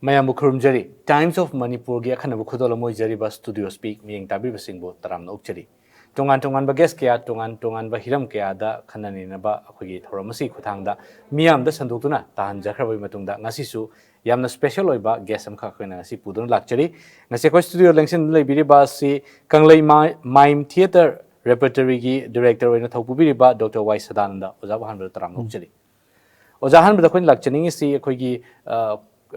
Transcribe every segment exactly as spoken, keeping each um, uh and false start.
ꯃꯌꯥꯝꯕꯨ ꯈꯨꯔꯨꯝꯖꯔꯤ꯫ Times of Manipurꯒꯤ ꯑꯈꯟꯅꯕ ꯈꯨꯗꯣꯜ ꯑꯃ ꯑꯣꯏꯖꯔꯤꯕ Studio Speak ꯃꯤꯠꯌꯦꯡ ꯇꯥꯕꯤꯕꯁꯤꯡꯕꯨ ꯇꯔꯥꯝꯅ ꯑꯣꯛꯆꯔꯤ꯫ ꯇꯣꯉꯥꯟ ꯇꯣꯉꯥꯟꯕ ꯒꯦꯁ ꯀꯌꯥ, ꯇꯣꯉꯥꯟ ꯇꯣꯉꯥꯟꯕ ꯍꯤꯔꯝ ꯀꯌꯥꯗ ꯈꯟꯅ ꯅꯩꯅꯕ ꯑꯩꯈꯣꯏꯒꯤ ꯊꯧꯔꯝ ꯑꯁꯤꯒꯤ ꯈꯨꯠꯊꯥꯡꯗ ꯃꯤꯌꯥꯝꯗ ꯁꯟꯗꯣꯛꯇꯨꯅ ꯇꯥꯍꯟꯖꯈ꯭ꯔꯕꯒꯤ ꯃꯇꯨꯡꯗ, ꯉꯁꯤꯁꯨ ꯌꯥꯝꯅ ꯁ꯭ꯄꯦꯁꯦꯜ ꯑꯣꯏꯕ ꯒꯦꯁ ꯑꯃꯈꯛ ꯑꯩꯈꯣꯏꯅ ꯉꯁꯤ ꯄꯨꯗꯨꯅ ꯂꯥꯛꯆꯔꯤ꯫ ꯉꯁꯤ ꯑꯩꯈꯣꯏ ꯁ꯭ꯇꯨꯗꯤꯑꯣ ꯂꯦꯡꯁꯤꯟꯗꯨꯅ ꯂꯩꯕꯤꯔꯤꯕ ꯑꯁꯤ ꯀꯪꯂꯩ ꯃꯥꯏ-, ꯃꯥꯏꯝ ꯊꯤꯌꯦꯇꯔ ꯔꯦꯄꯔꯇꯔꯤꯒꯤ ꯗꯤꯔꯦꯛꯇꯔ ꯑꯣꯏꯅ ꯊꯧ ꯄꯨꯕꯤꯔꯤꯕ ꯗꯣꯛꯇꯔ ꯋꯥꯏ ꯁꯗꯥꯅꯟꯗ꯫ ꯑꯣꯖꯥꯕꯨ ꯑꯍꯥꯟꯕꯗ ꯇꯔꯥꯝꯅ ꯎꯝ꯫ ꯑꯣꯛꯆꯔꯤ꯫ ꯑꯣꯖꯥ, ꯑꯍꯥꯟꯕꯗ ꯑꯩꯈꯣꯏꯅ ꯂꯥꯛꯆꯅꯤꯡꯉꯤꯁꯤ ꯑꯩꯈꯣꯏꯒꯤ, ꯑ,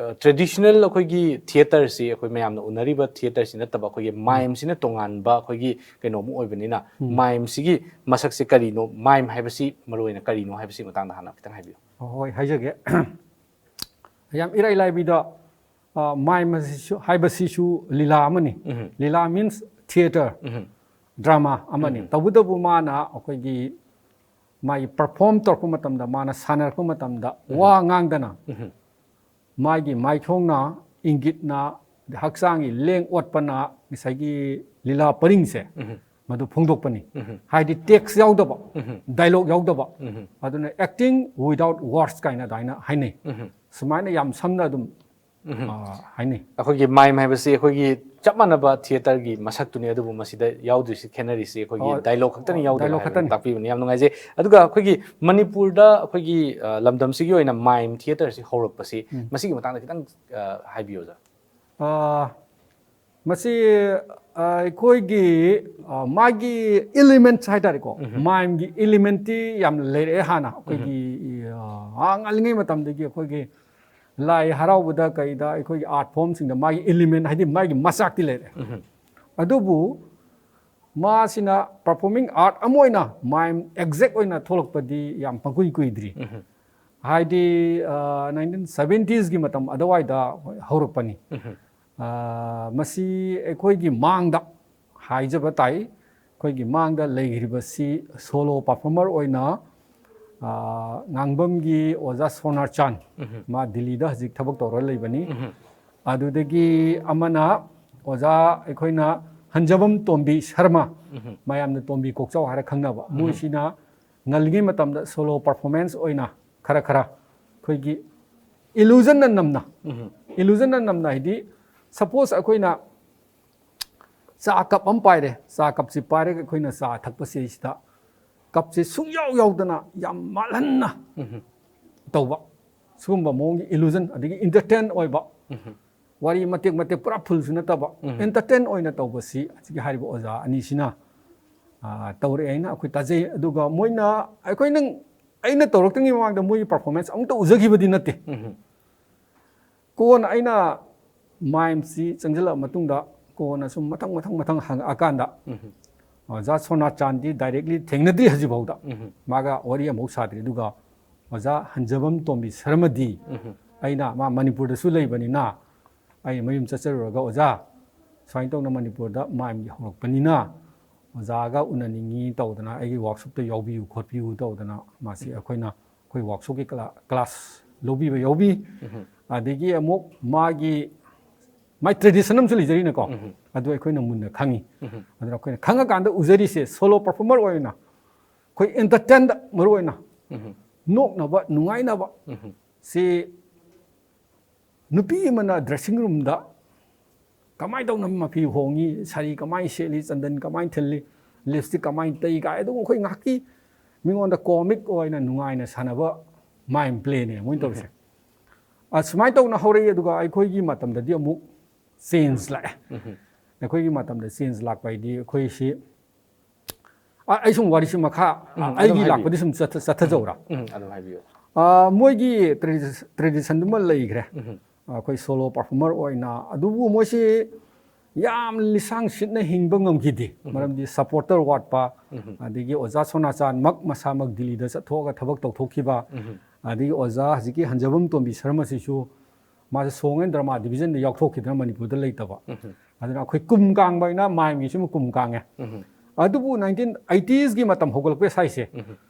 ꯑ, ꯇ꯭ꯔꯦꯗꯤꯁꯅꯦꯜ ꯑꯩꯈꯣꯏꯒꯤ ꯊꯤꯌꯦꯇꯔꯁꯤ, ꯑꯩꯈꯣꯏ ꯃꯌꯥꯝꯅ ꯎꯅꯔꯤꯕ ꯊꯤꯌꯦꯇꯔꯁꯤ ꯅꯠꯇꯕ, ꯑꯩꯈꯣꯏꯒꯤ ꯎꯝ꯫ ꯃꯥꯏꯝꯁꯤꯅ ꯇꯣꯉꯥꯟꯕ ꯑꯩꯈꯣꯏꯒꯤ ꯀꯩꯅꯣꯝ ꯑꯣꯏꯕꯅꯤꯅ, ꯎꯝ꯫ ꯃꯥꯏꯝꯁꯤꯒꯤ ꯃꯁꯛꯁꯦ ꯀꯔꯤꯅꯣ? ꯃꯥꯏꯝ ꯍꯥꯏꯕꯁꯤ ꯃꯔꯨ ꯑꯣꯏꯅ ꯀꯔꯤꯅꯣ ꯍꯥꯏꯕꯁꯤ ꯃꯇꯥꯡꯗ ꯍꯥꯟꯅ ꯈꯤꯇꯪ ꯍꯥꯏꯕꯤꯌꯨ꯫ ꯍꯣꯏ, ꯍꯥꯏꯖꯒꯦ꯫ ꯌꯥꯝ ꯏꯔꯥꯏ ꯂꯥꯏꯕꯤꯗ, ꯑ, ꯃꯥꯏꯝ ꯑꯁꯤꯁꯨ, ꯍꯥꯏꯕꯁꯤꯁꯨ ꯂꯤꯂꯥ ꯑꯃꯅꯤ꯫ ꯎꯝ꯫ ꯂꯤꯂꯥ means theatre, ꯎꯝ꯫ ꯗ꯭ꯔꯃꯥ ꯑꯃꯅꯤ꯫ ꯎꯝ꯫ ꯇꯧꯕꯇꯕꯨ ꯃꯥꯅ ꯑꯩꯈꯣꯏꯒꯤ ꯃꯥꯒꯤ perform ꯇꯧꯔꯛꯄ ꯃꯇꯝꯗ, ꯃꯥꯅ ꯁꯥꯟꯅꯔꯛꯄ ꯃꯇꯝꯗ ꯎꯝ꯫ ꯋꯥ ꯉꯥꯡꯗꯅ ꯎꯝ꯫ ꯃꯥꯒꯤ ꯃꯥꯏꯊꯣꯡꯅ, ꯏꯪꯒꯤꯠꯅ, ꯍꯛꯆꯥꯡꯒꯤ ꯂꯦꯡ ꯑꯣꯠꯄꯅ ꯉꯁꯥꯏꯒꯤ ꯂꯤꯂꯥ ꯄꯔꯤꯡꯁꯦ ꯎꯝ꯫ ꯃꯗꯨ ꯐꯣꯡꯗꯣꯛꯄꯅꯤ꯫ ꯎꯝ꯫ ꯍꯥꯏꯗꯤ text ꯌꯥꯎꯗꯕ, ꯎꯝ꯫ dialogue ꯌꯥꯎꯗꯕ꯫ ꯎꯝ꯫ ꯑꯗꯨꯅ acting without words ꯀꯥꯏꯅ ꯑꯗꯨꯃꯥꯏꯅ ꯍꯥꯏꯅꯩ꯫ ꯎꯝ꯫ ꯁꯨꯃꯥꯏꯅ ꯌꯥꯝ ꯁꯝꯅ ꯑꯗꯨꯝ, ꯎꯝ꯫ ꯑ, ꯍꯥꯏꯅꯩ꯫ ꯑꯩꯈꯣꯏꯒꯤ ꯃꯥꯏꯝ ꯍꯥꯏꯕꯁꯤ ꯑꯩꯈꯣꯏꯒꯤ ꯆꯞ ꯃꯥꯟꯅꯕ ꯊꯤꯌꯦꯇꯔꯒꯤ ꯃꯁꯛꯇꯨꯅꯤ, ꯑꯗꯨꯕꯨ ꯃꯁꯤꯗ ꯌꯥꯎꯗ꯭ꯔꯤꯁꯤ, ꯈꯦꯠꯅꯔꯤꯁꯤ ꯑꯩꯈꯣꯏꯒꯤ ꯑꯣ, dialogue ꯈꯛꯇꯅꯤ ꯑꯣ, ꯌꯥꯎꯗꯕ dialogue ꯍꯥꯏꯕꯗꯨ ꯈꯛꯇꯅꯤ꯫ ꯇꯥꯛꯄꯤꯕꯅꯤ꯫ ꯌꯥꯝ ꯅꯨꯡꯉꯥꯏꯖꯩ꯫ ꯑꯗꯨꯒ ꯑꯩꯈꯣꯏꯒꯤ ꯃꯅꯤꯄꯨꯔꯗ ꯑꯩꯈꯣꯏꯒꯤ, ꯑ, ꯂꯝꯗꯝꯁꯤꯒꯤ ꯑꯣꯏꯅ ꯃꯥꯏꯝ ꯊꯤꯌꯦꯇꯔꯁꯤ ꯍꯧꯔꯛꯄꯁꯤ ꯎꯝ꯫ ꯃꯁꯤꯒꯤ ꯃꯇꯥꯡꯗ ꯈꯤꯇꯪ, ꯑ, ꯍꯥꯏꯕꯤꯌꯨ, ꯑꯣꯖꯥ꯫ ꯑ, ꯃꯁꯤ, ꯑ, ꯑꯩꯈꯣꯏꯒꯤ, ꯑ, ꯃꯥꯒꯤ elements ꯍꯥꯏꯇꯥꯔꯦꯀꯣ, ꯎꯝ꯫ ꯃꯥꯏꯝꯒꯤ elementꯇꯤ ꯌꯥꯝ ꯂꯩꯔꯛꯑꯦ ꯍꯥꯟꯅ꯫ ꯎꯝ꯫ ꯑꯩꯈꯣꯏꯒꯤ, ꯑ, ꯑꯉꯥꯡ ꯑꯣꯏꯔꯤꯉꯩ ꯃꯇꯝꯗꯒꯤ ꯑꯩꯈꯣꯏꯒꯤ ꯂꯥꯏ ꯍꯔꯥꯎꯕꯗ ꯀꯩꯗ ꯑꯩꯈꯣꯏꯒꯤ art formꯁꯤꯡꯗ ꯃꯥꯒꯤ element, ꯍꯥꯏꯗꯤ ꯃꯥꯒꯤ ꯃꯆꯥꯛꯇꯤ ꯂꯩꯔꯦ꯫ ꯎꯝ꯫ ꯑꯗꯨꯕꯨ ꯃꯥꯁꯤꯅ performing art ꯑꯃ ꯑꯣꯏꯅ ꯃꯥꯏꯝ exact ꯑꯣꯏꯅ ꯊꯣꯛꯂꯛꯄꯗꯤ ꯌꯥꯝ ꯄꯪꯀꯨꯏ ꯀꯨꯏꯗ꯭ꯔꯤ꯫ ꯎꯝ꯫ ꯍꯥꯏꯗꯤ, ꯑ, nineteen seventiesꯀꯤ ꯃꯇꯝ ꯑꯗꯨꯋꯥꯏꯗ ꯍꯧꯔꯛꯄꯅꯤ꯫ ꯎꯝ꯫ ꯑ, ꯃꯁꯤ ꯑꯩꯈꯣꯏꯒꯤ ꯃꯥꯡꯗ ꯍꯥꯏꯖꯕ ꯇꯥꯏ, ꯑꯩꯈꯣꯏꯒꯤ ꯃꯥꯡꯗ ꯂꯩꯈ꯭ꯔꯤꯕꯁꯤ solo performer ꯑꯣꯏꯅ, ꯑ, ꯉꯥꯡꯕꯝꯒꯤ ꯑꯣꯖꯥ ꯁꯣꯅꯥꯔꯆꯥꯟ, ꯎꯝ꯫ ꯃꯥ ꯗꯤꯜꯂꯤꯗ ꯍꯧꯖꯤꯛ ꯊꯕꯛ ꯇꯧꯔ ꯂꯩꯕꯅꯤ꯫ ꯎꯝ꯫ ꯑꯗꯨꯗꯒꯤ ꯑꯃꯅ ꯑꯣꯖꯥ ꯑꯩꯈꯣꯏꯅ ꯍꯟꯖꯕꯝ ꯇꯣꯝꯕꯤ ꯁꯔꯃ, ꯎꯝ꯫ ꯃꯌꯥꯝꯅ ꯇꯣꯝꯕꯤ ꯀꯣꯛꯆꯥꯎ ꯍꯥꯏꯔ ꯈꯪꯅꯕ, ꯎꯝ꯫ ꯃꯣꯏꯁꯤꯅ ꯉꯜꯂꯤꯉꯩ ꯃꯇꯝꯗ solo performance ꯑꯣꯏꯅ ꯈꯔ ꯈꯔ ꯑꯩꯈꯣꯏꯒꯤ illusionꯅ ꯅꯝꯅ ꯎꯝ꯫ Illusion ꯅꯝꯅ ꯍꯥꯏꯗꯤ, suppose ꯑꯩꯈꯣꯏꯅ ꯆꯥ ꯀꯞ ꯑꯃ ꯄꯥꯏꯔꯦ, ꯆꯥ ꯀꯞꯁꯤ ꯄꯥꯏꯔꯒ ꯑꯩꯈꯣꯏꯅ ꯆꯥ ꯊꯛꯄꯁꯤꯗꯩꯁꯤꯗ ꯀꯞꯁꯤ ꯁꯨꯡꯌꯥꯎ ꯌꯥꯎꯗꯅ ꯌꯥꯝ ꯃꯥꯜꯍꯟꯅ ꯇꯧꯕ, ꯁꯤꯒꯨꯝꯕ ꯃꯑꯣꯡꯒꯤ illusion, ꯑꯗꯒꯤ entertain ꯑꯣꯏꯕ, ꯋꯥꯔꯤ ꯃꯇꯦꯛ ꯃꯇꯦꯛ ꯄꯨꯔꯥ fullꯁꯨ ꯅꯠꯇꯕ, entertain ꯑꯣꯏꯅ ꯇꯧꯕꯁꯤ ꯍꯧꯖꯤꯛꯀꯤ ꯍꯥꯏꯔꯤꯕ ꯑꯣꯖꯥ ꯑꯅꯤꯁꯤꯅ, ꯑꯥ, ꯇꯧꯔꯛꯑꯦ ꯍꯥꯏꯅ ꯑꯩꯈꯣꯏ ꯇꯥꯖꯩ꯫ ꯑꯗꯨꯒ ꯃꯣꯏꯅ, ꯑꯩꯈꯣꯏꯅ, ꯑꯩꯅ ꯇꯧꯔꯛꯇ꯭ꯔꯤꯉꯩ ꯃꯃꯥꯡꯗ ꯃꯣꯏꯒꯤ performance ꯑꯃꯨꯛꯇ ꯎꯖꯈꯤꯕꯗꯤ ꯅꯠꯇꯦ꯫ ꯀꯣꯟꯅ ꯑꯩꯅ ꯃꯥꯏꯝꯁꯤ ꯆꯪꯁꯤꯜꯂꯛꯑ ꯃꯇꯨꯡꯗ, ꯀꯣꯟꯅ ꯁꯨꯝ ꯃꯊꯪ ꯃꯊꯪ ꯃꯊꯪ ꯍꯪꯉꯛꯑꯀꯥꯟꯗ, ꯑꯣꯖꯥ ꯁꯣꯅꯥꯆꯥꯟꯗꯤ directly ꯊꯦꯡꯅꯗ꯭ꯔꯤ ꯍꯧꯖꯤꯛꯐꯥꯎꯗ꯫ ꯃꯥꯒ ꯋꯥꯔꯤ ꯑꯃꯐꯥꯎ ꯁꯥꯗ꯭ꯔꯤ꯫ ꯑꯗꯨꯒ ꯑꯣꯖꯥ ꯍꯟꯖꯕꯝ ꯇꯣꯝꯕꯤ ꯁꯔꯃꯗꯤ, ꯑꯩꯅ, ꯃꯥ ꯃꯅꯤꯄꯨꯔꯗꯁꯨ ꯂꯩꯕꯅꯤꯅ, ꯑꯩ ꯃꯌꯨꯝ ꯆꯠꯆꯔꯨꯔꯒ, "ꯑꯣꯖꯥ, ꯁꯨꯃꯥꯏꯅ ꯇꯧꯅ ꯃꯅꯤꯄꯨꯔꯗ ꯃꯥꯏꯝꯒꯤ ꯍꯧꯔꯛꯄꯅꯤꯅ ꯑꯣꯖꯥꯒ ꯎꯅꯅꯤꯡꯉꯤ" ꯇꯧꯗꯅ, "ꯑꯩꯒꯤ workshopꯇ ꯌꯥꯎꯕꯤꯌꯨ ꯈꯣꯠꯄꯤꯌꯨ" ꯇꯧꯗꯅ, ꯃꯥꯁꯤ ꯑꯩꯈꯣꯏꯅ, ꯑꯩꯈꯣꯏ workshopꯀꯤ ꯀ꯭ꯂꯥ-, class ꯂꯧꯕꯤꯕ ꯌꯥꯎꯕꯤ꯫ ꯑꯗꯒꯤ ꯑꯃꯨꯛ ꯃꯥꯒꯤ, ꯃꯥꯏ tradition ꯑꯃꯁꯨ ꯂꯩꯖꯔꯤꯅꯀꯣ꯫ ꯑꯗꯨ ꯑꯩꯈꯣꯏꯅ ꯃꯨꯟꯅ ꯈꯪꯉꯤ꯫ ꯑꯗꯨꯅ ꯑꯩꯈꯣꯏꯅ ꯈꯪꯉꯀꯥꯟꯗ ꯎꯖꯔꯤꯁꯦ, solo performer ꯑꯣꯏꯅ ꯑꯩꯈꯣꯏ entertainꯗ ꯃꯔꯨ ꯑꯣꯏꯅ ꯅꯣꯛꯅꯕ, ꯅꯨꯡꯉꯥꯏꯅꯕ꯫ ꯁꯤ ꯅꯨꯄꯤ ꯑꯃꯅ dressing roomꯗ ꯀꯃꯥꯏꯅ ꯇꯧꯅ ꯃꯐꯤ ꯍꯣꯡꯉꯤ, ꯁꯥꯔꯤ ꯀꯃꯥꯏꯅ ꯁꯦꯠꯂꯤ, ꯆꯟꯗꯟ ꯀꯃꯥꯏꯅ ꯊꯤꯜꯂꯤ, lipstick ꯀꯃꯥꯏꯅ ꯇꯩ ꯀꯥꯏ, ꯑꯗꯨꯒꯨꯝꯕ ꯑꯩꯈꯣꯏ ꯉꯥꯏꯍꯥꯛꯀꯤ ꯃꯤꯉꯣꯟꯗ comic ꯑꯣꯏꯅ ꯅꯨꯡꯉꯥꯏꯅ ꯁꯥꯟꯅꯕ mime playꯅꯦ ꯃꯣꯏꯅ ꯇꯧꯔꯤꯁꯦ꯫ ꯑꯁꯨꯃꯥꯏꯅ ꯇꯧꯅ ꯍꯧꯔꯛꯏ꯫ ꯑꯗꯨꯒ ꯑꯩꯈꯣꯏꯒꯤ ꯃꯇꯝꯗꯗꯤ ꯑꯃꯨꯛ change ꯂꯥꯛꯑꯦ꯫ ꯑꯩꯈꯣꯏꯒꯤ ꯃꯇꯝꯗ change ꯂꯥꯛꯄ ꯍꯥꯏꯗꯤ, ꯑꯩꯈꯣꯏꯁꯤ, ꯑ, ꯑꯩ ꯁꯨꯝ ꯋꯥꯔꯤꯁꯤ ꯃꯈꯥ, ꯎꯝ, ꯑꯗꯨꯝ ꯑꯩꯒꯤ ꯍꯥꯏꯕꯤꯌꯨ꯫ ꯂꯥꯛꯄꯗꯤ ꯁꯨꯝ ꯆꯠꯊ-, ꯆꯠꯊꯖꯧꯔꯥ? ꯎꯝ, ꯑꯗꯨꯝ ꯍꯥꯏꯕꯤꯌꯨ꯫ ꯑ, ꯃꯣꯏꯒꯤ tradi-, traditionꯗꯨꯃ ꯂꯩꯈ꯭ꯔꯦ꯫ ꯑꯩꯈꯣꯏ solo performer ꯑꯣꯏꯅ꯫ ꯑꯗꯨꯕꯨ ꯃꯣꯏꯁꯤ ꯌꯥꯝ ꯂꯤꯁꯥꯡ ꯁꯤꯠꯅ ꯍꯤꯡꯕ ꯉꯝꯈꯤꯗꯦ꯫ ꯃꯔꯝꯗꯤ supporter ꯋꯥꯠꯄ, ꯑꯗꯒꯤ ꯑꯣꯖꯥ ꯁꯣꯅꯥꯆꯥꯟꯃꯛ ꯃꯁꯥꯃꯛ ꯗꯤꯜꯂꯤꯗ ꯆꯠꯊꯣꯛꯑꯒ ꯊꯕꯛ ꯇꯧꯊꯣꯛꯈꯤꯕ, ꯑꯗꯒꯤ ꯑꯣꯖꯥ ꯍꯧꯖꯤꯛꯀꯤ ꯍꯟꯖꯕꯝ ꯇꯣꯝꯕꯤ ꯁꯔꯃꯁꯤꯁꯨ ꯃꯥꯁꯦ song and drama divisionꯗ ꯌꯥꯎꯊꯣꯛꯈꯤꯗꯅ ꯃꯅꯤꯄꯨꯔꯗ ꯂꯩꯇꯕ꯫ ꯑꯗꯨꯅ ꯑꯩꯈꯣꯏ ꯀꯨꯝ ꯀꯥꯡꯕ ꯍꯥꯏꯅ mimeꯒꯤꯁꯤꯃ ꯀꯨꯝ ꯀꯥꯡꯉꯦ꯫ ꯑꯗꯨꯕꯨ nineteen eightiesꯒꯤ ꯃꯇꯝ ꯍꯧꯒꯠꯂꯛꯄ ꯁ꯭ꯋꯥꯏꯁꯦ,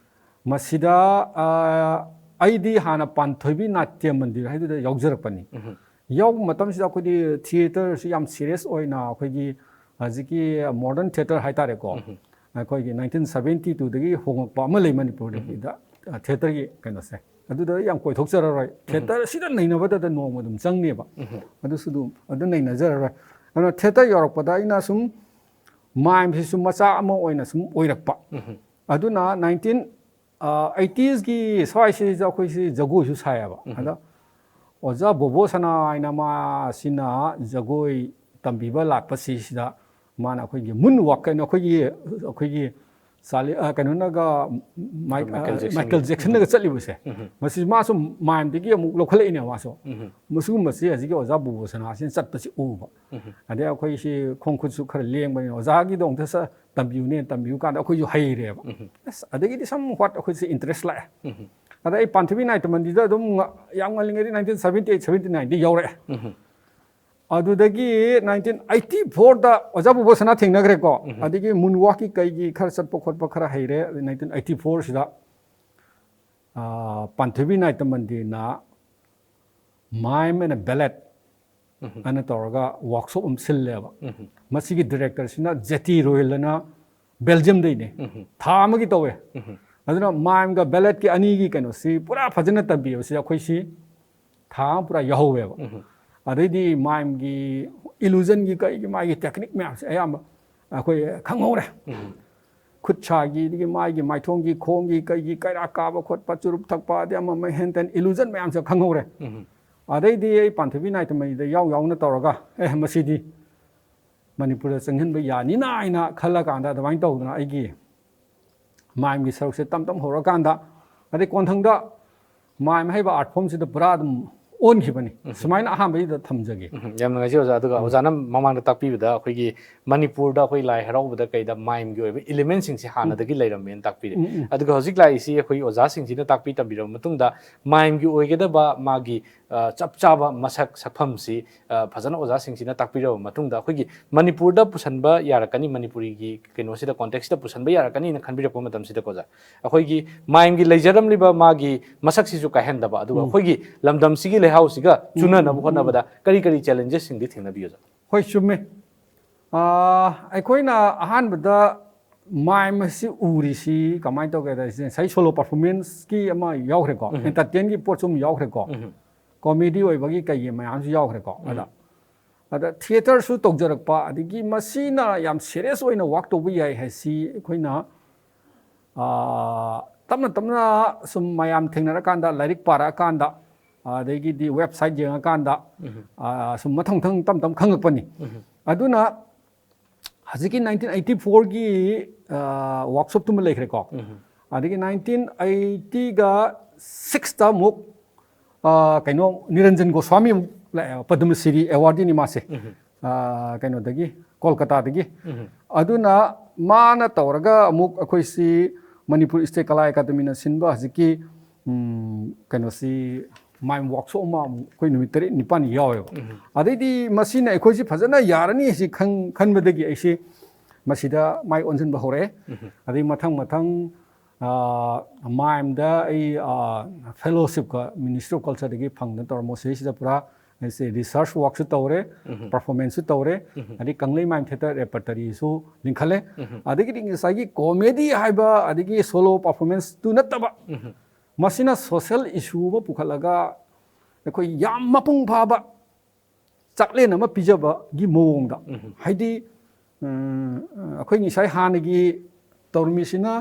ꯃꯁꯤꯗ, ꯑ, ꯑꯩꯗꯤ ꯍꯥꯟꯅ ꯄꯥꯟꯊꯣꯏꯕꯤ ꯅꯥꯇ꯭ꯌ ꯃꯟꯗꯤꯔ ꯍꯥꯏꯗꯨꯗ ꯌꯥꯎꯖꯔꯛꯄꯅꯤ꯫ ꯌꯥꯎꯕ ꯃꯇꯝꯁꯤꯗ ꯑꯩꯈꯣꯏꯗꯤ theatreꯁꯤ ꯌꯥꯝ serious ꯑꯣꯏꯅ, ꯑꯩꯈꯣꯏꯒꯤ ꯍꯧꯖꯤꯛꯀꯤ modern theatre ꯍꯥꯏꯇꯥꯔꯦꯀꯣ, ꯑꯩꯈꯣꯏꯒꯤ nineteen seventy twoꯗꯒꯤ ꯍꯣꯡꯉꯛꯄ ꯑꯃ ꯂꯩ ꯃꯅꯤꯄꯨꯔꯗꯒꯤꯗ, ꯑ, theatreꯒꯤ ꯀꯩꯅꯣꯁꯦ, ꯑꯗꯨꯗ ꯌꯥꯝ ꯀꯣꯏꯊꯣꯛꯆꯔꯔꯣꯏ꯫ ꯊꯤꯌꯦꯇꯔ ꯑꯁꯤꯗ ꯅꯩꯅꯕꯗꯗ ꯅꯣꯡꯃ ꯑꯗꯨꯝ ꯆꯪꯅꯦꯕ꯫ ꯑꯗꯨꯁꯨ ꯑꯗꯨꯝ ꯑꯗꯨ ꯅꯩꯅꯖꯔꯔꯣꯏ꯫ ꯑꯗꯨꯅ ꯊꯤꯌꯦꯇꯔ ꯌꯧꯔꯛꯄꯗ ꯑꯩꯅ ꯁꯨꯝ ꯃꯥꯏꯝꯁꯤꯁꯨ ꯃꯆꯥ ꯑꯃ ꯑꯣꯏꯅ ꯁꯨꯝ ꯑꯣꯏꯔꯛꯄ꯫ ꯑꯗꯨꯅ ꯅꯥꯏꯟꯇꯤꯟ ꯑꯩꯠꯇꯤꯁꯀꯤ ꯁ꯭ꯋꯥꯏꯁꯤꯗ ꯑꯩꯈꯣꯏꯁꯤ ꯖꯒꯣꯏꯁꯨ ꯁꯥꯏꯌꯦꯕ꯫ ꯑꯗ ꯑꯣꯖꯥ ꯕꯣꯕꯣ ꯁꯅꯥ ꯍꯥꯏꯅ ꯃꯥꯁꯤꯅ ꯖꯒꯣꯏ ꯇꯝꯕꯤꯕ ꯂꯥꯛꯄꯁꯤꯁꯤꯗ ꯃꯥꯅ ꯑꯩꯈꯣꯏꯒꯤ ꯃꯨꯟ ꯋꯥꯛ ꯀꯩꯅꯣ ꯑꯩꯈꯣꯏꯒꯤ ꯑꯩꯈꯣꯏꯒꯤ ꯆꯥꯔꯂꯤ ꯑ, ꯀꯩꯅꯣꯅꯒ ꯃꯥꯏ- ꯃꯥꯏꯀꯦꯜ ꯑ, ꯖꯦꯛꯁꯟꯒ꯫ ꯃꯥꯏꯀꯦꯜ ꯖꯦꯛꯁꯟꯅꯒ ꯆꯠꯂꯤꯕꯁꯦ, ꯃꯁꯤ ꯃꯥꯁꯨ ꯃꯥꯏꯝꯗꯒꯤ ꯑꯃꯨꯛ ꯂꯧꯈꯠꯂꯛꯏꯅꯦ ꯃꯥꯁꯨ꯫ ꯃꯁꯤꯒꯨꯝꯕꯁꯤ ꯍꯧꯖꯤꯛꯀꯤ ꯑꯣꯖꯥ ꯕꯣꯕꯣ ꯁꯅꯥꯁꯤꯅ ꯆꯠꯄꯁꯤ ꯎꯕ꯫ ꯑꯗꯩ ꯑꯩꯈꯣꯏꯁꯤ ꯈꯣꯡ ꯈꯨꯠꯁꯨ ꯈꯔ ꯂꯦꯡꯕꯅꯤꯅ ꯑꯣꯖꯥꯒꯤꯗꯣ ꯑꯃꯨꯛꯇ ꯆꯠ- ꯇꯝꯕꯤꯌꯨꯅꯦ ꯇꯝꯕꯤꯌꯨ ꯀꯥꯟꯗ ꯑꯩꯈꯣꯏꯁꯨ ꯍꯩꯔꯦꯕ꯫ ꯑꯁ ꯑꯗꯒꯤꯗꯤ ꯁꯝ ꯍ꯭ꯋꯥꯠ ꯑꯩꯈꯣꯏꯁꯦ ꯏꯟꯇꯔꯦꯁ ꯂꯥꯛꯑꯦ꯫ ꯑꯗ ꯑꯩ ꯄꯥꯟꯊꯣꯏꯕꯤ ꯅꯥꯏꯇ ꯃꯟꯗꯤꯔꯗ ꯑꯗꯨꯝ ꯉ- ꯌꯥꯝ ꯉꯜꯂꯤꯉꯩꯗꯤ ꯅꯥꯏꯟꯇꯤꯟ ꯁꯕꯦꯟꯇꯤ ꯑꯩꯠ ꯁꯕꯦꯟꯇꯤ ꯅꯥꯏꯟꯗ ꯌꯥꯎꯔꯛꯑꯦ꯫ ꯑꯗꯨꯗꯒꯤ ꯅꯥꯏꯟꯇꯤꯟ ꯑꯩꯠꯇꯤ ꯐꯣꯔꯗ ꯑꯣꯖꯥ ꯕꯣꯕꯣ ꯁꯅꯥ ꯊꯦꯡꯅꯈ꯭ꯔꯦꯀꯣ꯫ ꯑꯗꯒꯤ ꯃꯨꯟ ꯋꯥꯛꯀꯤ ꯀꯩꯒꯤ ꯈꯔ ꯆꯠꯄ ꯈꯣꯠꯄ ꯈꯔ ꯍꯩꯔꯦ꯫ Nineteen eighty ꯐꯣꯔꯁꯤꯗ Panthoibi night ꯃꯟꯗꯤꯔꯅ ꯃꯥꯏꯝ and ꯕꯦꯂꯦꯠ ꯑꯅ ꯇꯧꯔꯒ ꯋꯥꯔꯛꯁꯣꯞ ꯑꯃ ꯁꯤꯜꯂꯦꯕ꯫ ꯃꯁꯤꯒꯤ ꯗꯤꯔꯦꯛꯇꯔꯁꯤꯅ ꯖꯦꯇꯤ ꯔꯣꯌꯦꯜ ꯑꯅ ꯕꯦꯜꯖꯤꯌꯝꯗꯩꯅꯦ꯫ ꯊꯥ ꯑꯃꯒꯤ ꯇꯧꯋꯦ꯫ ꯑꯗꯨꯅ ꯃꯥꯏꯝꯒ ꯕꯦꯂꯦꯠꯀꯤ ꯑꯅꯤꯒꯤ ꯀꯩꯅꯣꯁꯤ ꯄꯨꯔꯥ ꯐꯖꯅ ꯇꯝꯕꯤꯕꯁꯤ ꯑꯩꯈꯣꯏꯁꯤ ꯊꯥ ꯑꯃ ꯄꯨꯔꯥ ꯌꯥꯎꯍꯧꯋꯦꯕ꯫ ꯑꯗꯩꯗꯤ ꯃꯥꯏꯝꯒꯤ ꯏꯂꯨꯖꯟꯒꯤ ꯀꯩꯒꯤ ꯃꯥꯒꯤ ꯇꯦꯛꯅꯤꯛ ꯃꯌꯥꯝꯁꯦ ꯑꯌꯥꯝꯕ ꯑꯩꯈꯣꯏ ꯈꯪꯍꯧꯔꯦ꯫ ꯈꯨꯠ ꯁꯥꯒꯤ, ꯑꯗꯒꯤ ꯃꯥꯒꯤ ꯃꯥꯏꯊꯣꯡꯒꯤ, ꯈꯣꯡꯒꯤ, ꯀꯩꯒꯤ ꯀꯩꯔꯥꯛ ꯀꯥꯕ ꯈꯣꯠꯄ, ꯆꯨꯔꯨꯞ ꯊꯛꯄ, ꯑꯗꯩ ꯑꯃ ꯑꯃ ꯍꯦꯟ ꯇꯦꯟ ꯏꯂꯨꯖꯟ ꯃꯌꯥꯝꯁꯦ ꯈꯪꯍꯧꯔꯦ꯫ ꯑꯗꯩꯗꯤ ꯑꯩ ꯄꯥꯟꯊꯣꯏꯕꯤ ꯅꯥꯏꯇ ꯃꯟꯗꯤꯔꯗ ꯌꯥꯎ ꯌꯥꯎꯅ ꯇꯧꯔꯒ ꯑꯦ ꯃꯁꯤꯗꯤ ꯃꯅꯤꯄꯨꯔꯗ ꯆꯪꯍꯟꯕ ꯌꯥꯅꯤꯅ ꯍꯥꯏꯅ ꯈꯜꯂꯀꯥꯟꯗ ꯑꯗꯨꯃꯥꯏꯅ ꯇꯧꯗꯅ ꯑꯩꯒꯤ ꯃꯥꯏꯝꯒꯤ ꯁꯔꯨꯛꯁꯦ ꯇꯝ ꯇꯝ ꯍꯧꯔꯀꯥꯟꯗ ꯑꯗꯩ ꯀꯣꯟꯊꯪꯗ ꯃꯥꯏꯝ ꯍꯥꯏꯕ ꯑꯥꯔꯠ ꯐꯣꯝꯁꯤꯗ ꯄꯨꯔꯥ ꯑꯗꯨꯝ ꯑꯣꯟꯈꯤꯕꯅꯤ꯫ ꯁꯨꯃꯥꯏꯅ ꯑꯍꯥꯟꯕꯒꯤꯗ ꯊꯝꯖꯒꯦ꯫ ꯎꯝ, ꯌꯥꯝ ꯅꯨꯡꯉꯥꯏꯖꯩ ꯑꯣꯖꯥ꯫ ꯑꯗꯨꯒ ꯑꯣꯖꯥꯅ ꯃꯃꯥꯡꯗ ꯇꯥꯛꯄꯤꯕꯗ ꯑꯩꯈꯣꯏꯒꯤ ꯃꯅꯤꯄꯨꯔꯗ ꯑꯩꯈꯣꯏ ꯂꯥꯏ ꯍꯔꯥꯎꯕꯗ ꯀꯩꯗ ꯃꯥꯏꯝꯒꯤ ꯑꯣꯏꯕ ꯏꯂꯤꯃꯦꯟꯁꯤꯡꯁꯦ ꯍꯥꯟꯅꯗꯒꯤ ꯂꯩꯔꯝꯃꯦꯅ ꯇꯥꯛꯄꯤꯔꯦ꯫ ꯑꯗꯨꯒ ꯍꯧꯖꯤꯛ ꯂꯥꯛꯏꯁꯤ ꯑꯩꯈꯣꯏ ꯑꯣꯖꯥꯁꯤꯡꯁꯤꯅ ꯇꯥꯛꯄꯤ ꯇꯝꯕꯤꯔꯕ ꯃꯇꯨꯡꯗ ꯃꯥꯏꯝꯒꯤ ꯑꯣꯏꯒꯗꯕ ꯃꯥꯒꯤ, ꯑ, ꯆꯞ ꯆꯥꯕ ꯃꯁꯛ ꯁꯛꯐꯝꯁꯤ, ꯑ, ꯐꯖꯅ ꯑꯣꯖꯥꯁꯤꯡꯁꯤꯅ ꯇꯥꯛꯄꯤꯔꯕ ꯃꯇꯨꯡꯗ ꯑꯩꯈꯣꯏꯒꯤ ꯃꯅꯤꯄꯨꯔꯗ ꯄꯨꯁꯟꯕ ꯌꯥꯔꯛꯀꯅꯤ, ꯃꯅꯤꯄꯨꯔꯤꯒꯤ ꯀꯩꯅꯣꯁꯤꯗ, ꯀꯣꯟꯇꯦꯛꯁꯇ ꯄꯨꯁꯟꯕ ꯌꯥꯔꯛꯀꯅꯤꯅ ꯈꯟꯕꯤꯔꯛꯄ ꯃꯇꯝꯁꯤꯗꯀꯣ ꯑꯣꯖꯥ, ꯑꯩꯈꯣꯏꯒꯤ ꯃꯥꯏꯝꯒꯤ ꯂꯩꯖꯔꯝꯂꯤꯕ ꯃꯥꯒꯤ ꯃꯁꯛꯁꯤꯁꯨ ꯀꯥꯏꯍꯟꯗꯕ, ꯑꯗꯨꯒ ꯑꯩꯈꯣꯏꯒꯤ ꯂꯝꯗꯝꯁꯤꯒꯤ ꯂꯩꯍꯥꯎꯁꯤꯒ ꯆꯨꯅꯅꯕ ꯍꯣꯠꯅꯕꯗ ꯀꯔꯤ ꯀꯔꯤ ꯆꯦꯂꯦꯟꯖꯦꯁꯁꯤꯡꯗꯤ ꯊꯦꯡꯅꯕꯤ ꯑꯣꯖꯥ? ꯍꯣꯏ, ꯆꯨꯝꯃꯦ꯫ ꯑꯥ, ꯑꯩꯈꯣꯏꯅ ꯑꯍꯥꯟꯕꯗ ꯃꯥꯏꯝ ꯑꯁꯤ ꯎꯔꯤꯁꯤ ꯀꯃꯥꯏꯅ ꯇꯧꯒꯦꯗ, ꯉꯁꯥꯏ ꯁꯣꯂꯣ ꯄꯔꯐꯣꯔꯃꯦꯟꯁꯀꯤ ꯑꯃ ꯌꯥꯎꯈ꯭ꯔꯦꯀꯣ, ꯎꯝ. ꯑꯦꯟꯇꯔꯇꯦꯟꯒꯤ ꯄꯣꯠꯁꯨ ꯑꯃ ꯌꯥꯎꯈ꯭ꯔꯦꯀꯣ, ꯎꯝ. ꯀꯣꯃꯦꯗꯤ ꯑꯣꯏꯕꯒꯤ ꯀꯩꯒꯤ ꯃꯌꯥꯝꯁꯨ ꯌꯥꯎꯈ꯭ꯔꯦꯀꯣ꯫ ꯎꯝ. ꯑꯗ ꯑꯗ ꯊꯤꯌꯦꯇꯔꯁꯨ ꯇꯧꯖꯔꯛꯄ, ꯑꯗꯒꯤ ꯃꯁꯤꯅ ꯌꯥꯝ ꯁꯦꯔꯤꯌꯁ ꯑꯣꯏꯅ ꯋꯥꯛ ꯇꯧꯕ ꯌꯥꯏ ꯍꯥꯏꯁꯤ ꯑꯩꯈꯣꯏꯅ ꯑꯥ, ꯇꯞꯅ ꯇꯞꯅ ꯁꯨꯝ ꯃꯌꯥꯝ ꯊꯦꯡꯅꯔꯀꯥꯟꯗ, ꯂꯥꯏꯔꯤꯛ ꯄꯥꯔꯛꯑꯀꯥꯟꯗ, ꯑꯗꯒꯤꯗꯤ ꯋꯦꯕꯁꯥꯏꯠ ꯌꯦꯡꯉꯀꯥꯟꯗ, ꯎꯝ. ꯑꯥ, ꯁꯨꯝ ꯃꯊꯪ ꯃꯊꯪ ꯇꯞ ꯇꯞ ꯈꯪꯉꯛꯄꯅꯤ꯫ ꯎꯝ. ꯑꯗꯨꯅ ꯍꯧꯖꯤꯛꯀꯤ ꯅꯥꯏꯟꯇꯤꯟ ꯑꯩꯠꯇꯤ ꯐꯣꯔꯒꯤ ꯋꯥꯛꯁꯣꯞꯇꯨꯃ ꯂꯩꯈ꯭ꯔꯦꯀꯣ꯫ ꯎꯝ. ꯑꯗꯒꯤ ꯅꯥꯏꯟꯇꯤꯟ ꯑꯩꯠꯇꯤꯒ ꯁꯤꯛꯁꯇ ꯑꯃꯨꯛ ꯑꯥ, ꯀꯩꯅꯣ, ꯅꯤꯔꯟꯖꯟ ꯒꯣꯁ꯭ꯋꯥꯃꯤ ꯑꯃꯨꯛ ꯂꯥꯛꯑꯦ, ꯄꯗꯃ ꯁ꯭ꯔꯤ ꯑꯦꯋꯥꯔꯗꯤꯅꯤ ꯃꯥꯁꯦ꯫ ꯎꯝ. ꯑꯥ, ꯀꯩꯅꯣꯗꯒꯤ, ꯀꯣꯜꯀꯇꯥꯗꯒꯤ꯫ ꯎꯝ. ꯑꯗꯨꯅ ꯃꯥꯅ ꯇꯧꯔꯒ ꯑꯃꯨꯛ ꯑꯩꯈꯣꯏꯁꯤ ꯃꯅꯤꯄꯨꯔ ꯁ꯭ꯇꯦꯠ ꯀꯂꯥ ꯑꯦꯀꯥꯗꯃꯤꯅ ꯁꯤꯟꯕ ꯍꯧꯖꯤꯛꯀꯤ, ꯎꯝ, ꯀꯩꯅꯣꯁꯤ, ꯃꯥꯏꯝ ꯋꯥꯛꯁꯣꯞ ꯑꯃ ꯑꯃꯨꯛ ꯑꯩꯈꯣꯏ ꯅꯨꯃꯤꯠ ꯇꯔꯦꯠ ꯅꯤꯄꯥꯜꯅꯤ ꯌꯥꯎꯋꯦꯕ꯫ ꯎꯝ. ꯑꯗꯩꯗꯤ ꯃꯁꯤꯅ ꯑꯩꯈꯣꯏꯁꯤ ꯐꯖꯅ ꯌꯥꯔꯅꯤ ꯁꯤ ꯈꯟ-, ꯈꯟꯕꯗꯒꯤ ꯑꯩꯁꯤ ꯃꯁꯤꯗ ꯃꯥꯏ ꯑꯣꯟꯁꯤꯟꯕ ꯍꯧꯔꯛꯑꯦ꯫ ꯎꯝ. ꯑꯗꯩ ꯃꯊꯪ ꯃꯊꯪ, ꯑꯥ, ꯃꯥꯏꯝꯗ ꯑꯩ, ꯑꯥ, ꯐꯦꯂꯣꯁꯤꯞꯀ ꯃꯤꯅꯤꯁꯇ꯭ꯔꯤ ꯑꯣꯐ ꯀꯜꯆꯔꯗꯒꯤ ꯐꯪꯗꯅ ꯇꯧꯔ ꯃꯁꯤꯗꯩꯁꯤꯗ ꯄꯨꯔꯥ ꯑꯩꯁꯦ ꯔꯤꯁꯔꯁ ꯋꯥꯛꯁꯨ ꯇꯧꯔꯦ, ꯎꯝ. ꯄꯔꯐꯣꯔꯃꯦꯟꯁꯁꯨ ꯇꯧꯔꯦ, ꯎꯝ. ꯑꯗꯩ ꯀꯪꯂꯩ ꯃꯥꯏꯝ ꯊꯤꯌꯦꯇꯔ ꯔꯦꯄꯔꯇꯔꯤꯁꯨ ꯂꯤꯡꯈꯠꯂꯦ꯫ ꯎꯝ. ꯑꯗꯒꯤꯗꯤ ꯉꯁꯥꯏꯒꯤ ꯀꯣꯃꯦꯗꯤ ꯍꯥꯏꯕ, ꯑꯗꯒꯤ ꯁꯣꯂꯣ ꯄꯔꯐꯣꯔꯃꯦꯟꯁꯇꯨ ꯅꯠꯇꯕ, ꯎꯝ. ꯃꯁꯤꯅ ꯁꯣꯁꯦꯜ ꯏꯁꯨ ꯑꯃ ꯄꯨꯈꯠꯂꯒ ꯑꯩꯈꯣꯏ ꯌꯥꯝ ꯃꯄꯨꯡ ꯐꯥꯕ ꯆꯥꯛꯂꯦꯟ ꯑꯃ ꯄꯤꯖꯕꯒꯤ ꯃꯑꯣꯡꯗ, ꯎꯝ. ꯍꯥꯏꯗꯤ, ꯎꯝ, ꯑꯩꯈꯣꯏ ꯉꯁꯥꯏ ꯍꯥꯟꯅꯒꯤ ꯇꯧꯔꯝꯃꯤꯁꯤꯅ,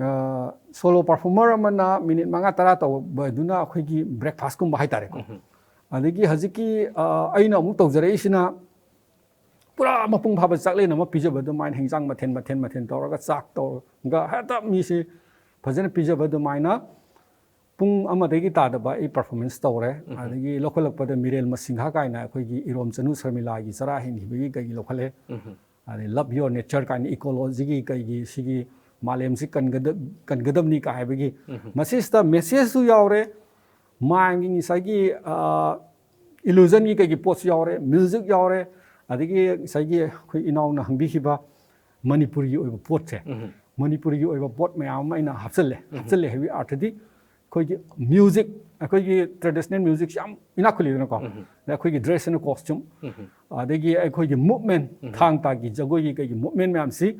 ꯑ, ꯁꯣꯂꯣ ꯄꯔꯐꯣꯔꯃꯔ ꯑꯃꯅ ꯃꯤꯅꯤꯠ ꯃꯉꯥ ꯇꯔꯥ ꯇꯧꯕꯗꯨꯅ ꯑꯩꯈꯣꯏꯒꯤ ꯕ꯭ꯔꯦꯛꯐꯥꯁꯀꯨꯝꯕ ꯍꯥꯏꯇꯥꯔꯦꯀꯣ꯫ ꯎꯝ. ꯑꯗꯒꯤ ꯍꯧꯖꯤꯛꯀꯤ, ꯑ, ꯑꯩꯅ ꯑꯃꯨꯛ ꯇꯧꯖꯔꯛꯏꯁꯤꯅ ꯄꯨꯔꯥ ꯃꯄꯨꯡ ꯐꯥꯕ ꯆꯥꯛꯂꯦꯟ ꯑꯃ ꯄꯤꯖꯕ ꯑꯗꯨꯃꯥꯏꯅ, ꯍꯤꯟꯖꯥꯡ ꯃꯊꯦꯜ ꯃꯊꯦꯜ ꯃꯊꯦꯜ ꯇꯧꯔꯒ, ꯆꯥꯛ ꯇꯧꯔꯒ, ꯍꯦꯛꯇ ꯃꯤꯁꯤ ꯐꯖꯅ ꯄꯤꯖꯕ ꯑꯗꯨꯃꯥꯏꯅ ꯄꯨꯡ ꯑꯃꯗꯒꯤ ꯇꯥꯗꯕ ꯑꯩ ꯄꯔꯐꯣꯔꯃꯦꯟꯁ ꯇꯧꯔꯦ꯫ ꯎꯝ. ꯑꯗꯒꯤ ꯂꯧꯈꯠꯂꯛꯄꯗ ꯃꯤꯔꯦꯜ ꯃꯁꯤꯡꯍꯥ ꯀꯥꯏꯅ ꯑꯩꯈꯣꯏꯒꯤ ꯏꯔꯣꯝ ꯆꯅꯨ ꯁꯔꯃꯤꯂꯥꯒꯤ ꯆꯔꯥ ꯍꯦꯟꯈꯤꯕꯒꯤ ꯀꯩꯒꯤ ꯂꯧꯈꯠꯂꯦ꯫ ꯎꯝ. ꯑꯗꯩ Love Your Nature ꯀꯥꯏꯅ ꯏꯀꯣꯂꯣꯖꯤꯒꯤ ꯀꯩꯒꯤ ꯁꯤꯒꯤ ꯃꯥꯂꯦꯝꯁꯤ ꯀꯟꯒꯗ-, ꯀꯟꯒꯗꯕꯅꯤ ꯀꯥꯏ ꯍꯥꯏꯕꯒꯤ, ꯎꯝ. ꯃꯁꯤꯁꯤꯗ ꯃꯦꯁꯦꯖꯁꯨ ꯌꯥꯎꯔꯦ, ꯃꯥꯏꯝꯒꯤ ꯉꯁꯥꯏꯒꯤ, ꯑ, ꯏꯂꯨꯖꯟꯒꯤ ꯀꯩꯒꯤ ꯄꯣꯠꯁꯨ ꯌꯥꯎꯔꯦ, ꯃ꯭ꯌꯨꯖꯤꯛ ꯌꯥꯎꯔꯦ, ꯑꯗꯒꯤ ꯉꯁꯥꯏꯒꯤ ꯑꯩꯈꯣꯏ ꯏꯅꯥꯎꯅ ꯍꯪꯕꯤꯈꯤꯕ ꯃꯅꯤꯄꯨꯔꯒꯤ ꯑꯣꯏꯕ ꯄꯣꯠꯁꯦ, ꯎꯝ. ꯃꯅꯤꯄꯨꯔꯒꯤ ꯑꯣꯏꯕ ꯄꯣꯠ ꯃꯌꯥꯝ ꯑꯃ ꯑꯩꯅ ꯍꯥꯞꯆꯜꯂꯦ꯫ ꯎꯝ. ꯍꯥꯞꯆꯜꯂꯦ ꯍꯥꯏꯕꯒꯤ ꯑꯥꯔꯊꯗꯤ ꯑꯩꯈꯣꯏꯒꯤ ꯃ꯭ꯌꯨꯖꯤꯛ, ꯑꯩꯈꯣꯏꯒꯤ ꯇ꯭ꯔꯦꯗꯤꯁꯅꯦꯜ ꯃ꯭ꯌꯨꯖꯤꯛꯁꯦ ꯌꯥꯝ ꯏꯅꯥꯛ ꯈꯨꯜꯂꯤꯗꯅꯀꯣ꯫ ꯎꯝ. ꯑꯗꯩ ꯑꯩꯈꯣꯏꯒꯤ ꯗ꯭ꯔꯦꯁ ꯑꯦꯟ ꯀꯣꯁꯇ꯭ꯌꯨꯝ, ꯎꯝ. ꯑꯗꯒꯤ ꯑꯩꯈꯣꯏꯒꯤ ꯃꯨꯞꯃꯦꯟ, ꯎꯝ. ꯊꯥꯡ ꯇꯥꯒꯤ ꯖꯒꯣꯏꯒꯤ ꯀꯩꯒꯤ ꯃꯨꯞꯃꯦꯟ ꯃꯌꯥꯝꯁꯤ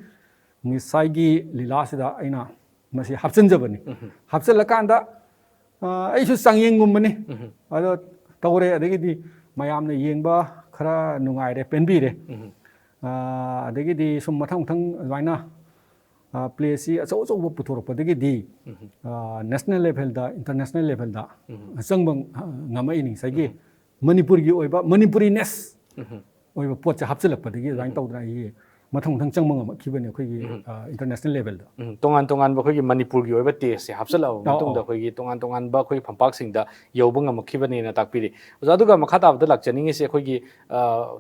ꯉꯁꯥꯏꯒꯤ ꯂꯤꯂꯥꯁꯤꯗ ꯑꯩꯅ ꯃꯁꯤ ꯍꯥꯞꯆꯤꯟꯖꯕꯅꯤ꯫ ꯍꯥꯞꯆꯤꯜꯂꯀꯥꯟꯗ ꯑ, ꯑꯩꯁꯨ ꯆꯥꯡꯌꯦꯡꯒꯨꯝꯕꯅꯤ꯫ ꯑꯗꯣ ꯇꯧꯔꯦ꯫ ꯑꯗꯒꯤꯗꯤ ꯃꯌꯥꯝꯅ ꯌꯦꯡꯕ ꯈꯔ ꯅꯨꯡꯉꯥꯏꯔꯦ, ꯄꯦꯟꯕꯤꯔꯦ꯫ ꯑ, ꯑꯗꯒꯤꯗꯤ ꯁꯨꯝ ꯃꯊꯪ ꯃꯊꯪ ꯑꯗꯨꯃꯥꯏꯅ ꯄ꯭ꯂꯦꯁꯤ ꯑꯆꯧ ꯑꯆꯧꯕ ꯄꯨꯊꯣꯔꯛꯄꯗꯒꯤꯗꯤ ꯅꯦꯁꯅꯦꯜ ꯂꯦꯚꯦꯜꯗ, ꯏꯟꯇꯔꯅꯦꯁꯅꯦꯜ ꯂꯦꯚꯦꯜꯗ ꯆꯪꯕ ꯉꯝꯃꯛꯏꯅꯤ꯫ ꯉꯁꯥꯏꯒꯤ ꯃꯅꯤꯄꯨꯔꯒꯤ ꯑꯣꯏꯕ, ꯃꯅꯤꯄꯨꯔꯤꯅꯦꯁ ꯑꯣꯏꯕ ꯄꯣꯠꯁꯦ ꯍꯥꯞꯆꯤꯜꯂꯛꯄꯗꯒꯤ ꯑꯗꯨꯃꯥꯏꯅ ꯇꯧꯗꯅ ꯑꯩꯒꯤ ꯃꯊꯪ ꯃꯊꯪ ꯆꯪꯕ ꯉꯝꯃꯛꯈꯤꯕꯅꯤ ꯑꯩꯈꯣꯏꯒꯤ ꯏꯟꯇꯔꯅꯦꯁꯅꯦꯜ ꯂꯦꯚꯦꯜꯗ꯫ ꯎꯝ, ꯇꯣꯉꯥꯟ ꯇꯣꯉꯥꯟꯕ ꯑꯩꯈꯣꯏꯒꯤ ꯃꯅꯤꯄꯨꯔꯒꯤ ꯑꯣꯏꯕ ꯇꯦꯁꯁꯦ ꯍꯥꯞꯆꯤꯜꯂꯛꯑꯕ ꯑꯧ, ꯃꯇꯨꯡꯗ ꯑꯧ꯫ ꯑꯩꯈꯣꯏꯒꯤ ꯇꯣꯉꯥꯟ ꯇꯣꯉꯥꯟꯕ ꯑꯩꯈꯣꯏ ꯐꯝꯄꯥꯛꯁꯤꯡꯗ ꯌꯧꯕ ꯉꯝꯃꯛꯈꯤꯕꯅꯦꯅ ꯇꯥꯛꯄꯤꯔꯤ꯫ ꯑꯣꯖꯥ, ꯑꯗꯨꯒ ꯃꯈꯥ ꯇꯥꯕꯗ ꯂꯥꯛꯆꯅꯤꯡꯉꯤꯁꯦ ꯑꯩꯈꯣꯏꯒꯤ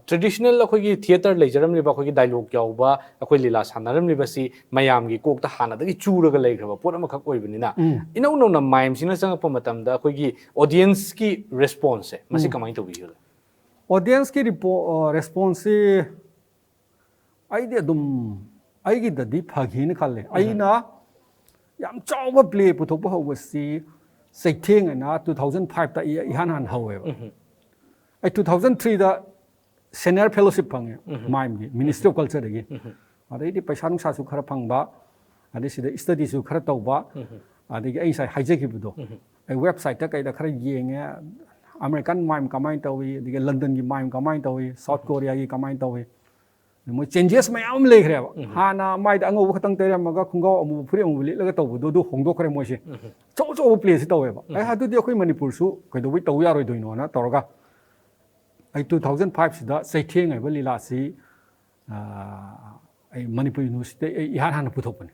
ꯇ꯭ꯔꯦꯗꯤꯁꯅꯦꯜ ꯑꯩꯈꯣꯏꯒꯤ ꯊꯤꯌꯦꯇꯔ ꯂꯩꯖꯔꯝꯂꯤꯕ, ꯑꯩꯈꯣꯏꯒꯤ ꯗꯥꯏꯂꯣꯛ ꯌꯥꯎꯕ ꯑꯩꯈꯣꯏ ꯂꯤꯂꯥ ꯁꯥꯟꯅꯔꯝꯂꯤꯕꯁꯤ ꯃꯌꯥꯝꯒꯤ ꯀꯣꯛꯇ ꯍꯥꯟꯅꯗꯒꯤ ꯆꯨꯔꯒ ꯂꯩꯈ꯭ꯔꯕ ꯄꯣꯠ ꯑꯃꯈꯛ ꯑꯣꯏꯕꯅꯤꯅ, ꯏꯅꯧ ꯅꯧꯅ ꯃꯥꯏꯝꯁꯤꯅ ꯆꯪꯉꯛꯄ ꯃꯇꯝꯗ ꯑꯩꯈꯣꯏꯒꯤ ꯑꯣꯗꯤꯌꯟꯁꯀꯤ ꯔꯦꯁꯄꯣꯟꯁꯁꯦ ꯃꯁꯤ ꯀꯃꯥꯏꯅ ꯇꯧꯕꯤꯒꯦ? ꯑꯣꯗꯤꯌꯟꯁꯀꯤ ꯔꯤꯄꯣ ꯔꯦꯁꯄꯣꯟꯁꯁꯤ ꯑꯩꯗꯤ ꯑꯗꯨꯝ ꯑꯩꯒꯤꯗꯗꯤ ꯐꯈꯤꯅ ꯈꯜꯂꯦ꯫ ꯑꯩꯅ ꯌꯥꯝ ꯆꯥꯎꯕ ꯄ꯭ꯂꯦ ꯄꯨꯊꯣꯛꯄ ꯍꯧꯕꯁꯤ ꯆꯩꯊꯦꯡ ꯍꯥꯏꯅ ꯇꯨ ꯊꯥꯎꯖꯟ ꯐꯥꯏꯚꯇ ꯑꯩ ꯏꯍꯥꯟ ꯍꯥꯟꯅ ꯍꯧꯋꯦꯕ꯫ ꯑꯩ ꯇꯨ ꯊꯥꯎꯖꯟ ꯊ꯭ꯔꯤꯗ ꯁꯦꯅꯤꯌꯔ ꯐꯦꯂꯣꯁꯤꯞ ꯐꯪꯉꯦ ꯃꯥꯏꯝꯒꯤ, ꯃꯤꯅꯤꯁꯇ꯭ꯔꯤ ꯑꯣꯐ ꯀꯜꯆꯔꯗꯒꯤ꯫ ꯑꯗꯩꯗꯤ ꯄꯩꯁꯥ ꯅꯨꯡꯁꯥꯁꯨ ꯈꯔ ꯐꯪꯕ, ꯑꯗꯩ ꯁꯤꯗ ꯁ꯭ꯇꯗꯤꯁꯨ ꯈꯔ ꯇꯧꯕ, ꯑꯗꯒꯤ ꯑꯩ ꯉꯁꯥꯏ ꯍꯥꯏꯖꯈꯤꯕꯗꯣ, ꯑꯩ ꯋꯦꯕꯁꯥꯏꯠꯇ ꯀꯩꯗ ꯈꯔ ꯌꯦꯡꯉꯦ, ꯑꯃꯦꯔꯤꯀꯥꯟ ꯃꯥꯏꯝ ꯀꯃꯥꯏꯅ ꯇꯧꯏ, ꯑꯗꯒꯤ ꯂꯟꯗꯟꯒꯤ ꯃꯥꯏꯝ ꯀꯃꯥꯏꯅ ꯇꯧꯏ, ꯁꯥꯎꯠ ꯀꯣꯔꯤꯌꯥꯒꯤ ꯀꯃꯥꯏꯅ ꯇꯧꯏ, ꯃꯣꯏ ꯆꯦꯟꯖꯦꯁ ꯃꯌꯥꯝ ꯑꯃ ꯂꯩꯈ꯭ꯔꯦꯕ꯫ ꯍꯥꯟꯅ ꯃꯥꯏꯗ ꯑꯉꯧꯕ ꯈꯛꯇꯪ ꯇꯩꯔꯝꯃꯒ ꯈꯣꯡꯒ꯭ꯔꯥꯎ ꯑꯃꯨꯕ, ꯐꯨꯔꯤꯠ ꯑꯃꯨꯕ ꯂꯤꯠꯂꯒ ꯇꯧꯕꯗꯣ, ꯑꯗꯨ ꯍꯣꯡꯗꯣꯛꯈ꯭ꯔꯦ ꯃꯣꯏꯁꯦ꯫ ꯑꯆꯧ ꯑꯆꯧꯕ ꯄ꯭ꯂꯦꯁꯤ ꯇꯧꯋꯦꯕ꯫ ꯑꯦ, ꯑꯗꯨꯗꯤ ꯑꯩꯈꯣꯏ ꯃꯅꯤꯄꯨꯔꯁꯨ ꯀꯩꯗꯧꯕꯩ ꯇꯧ ꯌꯥꯔꯣꯏꯗꯣꯏꯅꯣꯅ ꯇꯧꯔꯒ ꯑꯩ ꯇꯨ ꯊꯥꯎꯖꯟ ꯐꯥꯏꯚꯁꯤꯗ ꯆꯩꯊꯦꯡ ꯍꯥꯏꯕ ꯂꯤꯂꯥꯁꯤ, ꯑ, ꯑꯩ ꯃꯅꯤꯄꯨꯔ ꯌꯨꯅꯤꯚꯔꯁꯤꯇꯤꯗ ꯑꯩ ꯏꯍꯥꯟ ꯍꯥꯟꯅ ꯄꯨꯊꯣꯛꯄꯅꯤ꯫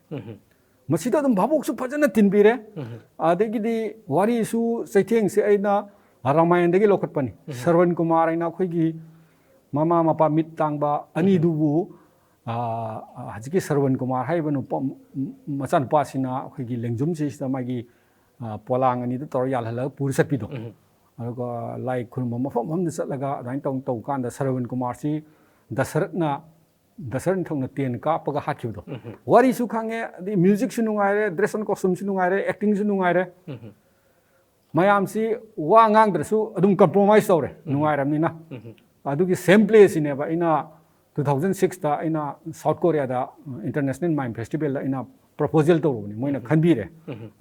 ꯃꯁꯤꯗ ꯑꯗꯨꯝ ꯚꯥꯕꯣꯛꯁꯨ ꯐꯖꯅ ꯇꯤꯟꯕꯤꯔꯦ꯫ ꯑꯗꯒꯤꯗꯤ ꯋꯥꯔꯤꯁꯨ ꯆꯩꯊꯦꯡꯁꯦ ꯑꯩꯅ ꯔꯥꯃꯥꯌꯟꯗꯒꯤ ꯂꯧꯈꯠꯄꯅꯤ꯫ ꯁ꯭ꯔꯋꯟ ꯀꯨꯃꯥꯔ ꯍꯥꯏꯅ ꯑꯩꯈꯣꯏꯒꯤ ꯃꯃꯥ ꯃꯄꯥ ꯃꯤꯠ ꯇꯥꯡꯕ ꯑꯅꯤꯗꯨꯕꯨ, ꯑ, ꯍꯧꯖꯤꯛꯀꯤ ꯁ꯭ꯔꯋꯟ ꯀꯨꯃꯥꯔ ꯍꯥꯏꯔꯤꯕ ꯅꯨꯄꯥ, ꯃꯆꯥꯅꯨꯄꯥꯁꯤꯅ ꯑꯩꯈꯣꯏꯒꯤ ꯂꯦꯡꯖꯨꯝꯁꯤꯁꯤꯗ ꯃꯥꯒꯤ, ꯑ, ꯄꯣꯂꯥꯡ ꯑꯅꯤꯗ ꯇꯧꯔꯒ ꯌꯥꯜꯍꯜꯂꯒ ꯄꯨꯔ ꯆꯠꯄꯤꯗꯣ꯫ ꯑꯗꯨꯒ ꯂꯥꯏ ꯈꯨꯔꯨꯝꯕ ꯃꯐꯝ ꯃꯐꯝꯗ ꯆꯠꯂꯒ ꯑꯗꯨꯃꯥꯏꯅ ꯇꯧ, ꯇꯧ ꯀꯥꯟꯗ ꯁ꯭ꯔꯋꯟ ꯀꯨꯃꯥꯔꯁꯤ ꯗꯁꯔꯠꯅ, ꯗꯁꯔꯠ ꯅꯤꯡꯊꯧꯅ ꯇꯦꯟ ꯀꯥꯞꯄꯒ ꯍꯥꯠꯈꯤꯕꯗꯣ꯫ ꯋꯥꯔꯤꯁꯨ ꯈꯪꯉꯦ, ꯑꯗꯩ ꯃ꯭ꯌꯨꯖꯤꯛꯁꯨ ꯅꯨꯡꯉꯥꯏꯔꯦ, ꯗ꯭ꯔꯦꯁ ꯑꯦꯟ ꯀꯣꯁꯇ꯭ꯌꯨꯝꯁꯨ ꯅꯨꯡꯉꯥꯏꯔꯦ, ꯑꯦꯛꯇꯤꯡꯁꯨ ꯅꯨꯡꯉꯥꯏꯔꯦ꯫ ꯃꯌꯥꯝꯁꯤ ꯋꯥ ꯉꯥꯡꯗ꯭ꯔꯁꯨ ꯑꯗꯨꯝ ꯀꯝꯄ꯭ꯔꯣꯃꯥꯏꯁ ꯇꯧꯔꯦ, ꯅꯨꯡꯉꯥꯏꯔꯕꯅꯤꯅ꯫ ꯑꯗꯨꯒꯤ ꯁꯦꯝ ꯄ꯭ꯂꯦꯁꯤꯅꯦꯕ ꯑꯩꯅ ꯇꯨ ꯊꯥꯎꯖꯟ ꯁꯤꯛꯁꯇ ꯑꯩꯅ ꯁꯥꯎꯠ ꯀꯣꯔꯤꯌꯥꯗ ꯏꯟꯇꯔꯅꯦꯁꯅꯦꯜ ꯃꯥꯏꯝ ꯐꯦꯁꯇꯤꯚꯦꯜꯗ ꯑꯩꯅ ꯄ꯭ꯔꯣꯄꯣꯖꯦꯜ ꯇꯧꯔꯨꯕꯅꯤ, ꯃꯣꯏꯅ ꯈꯟꯕꯤꯔꯦ꯫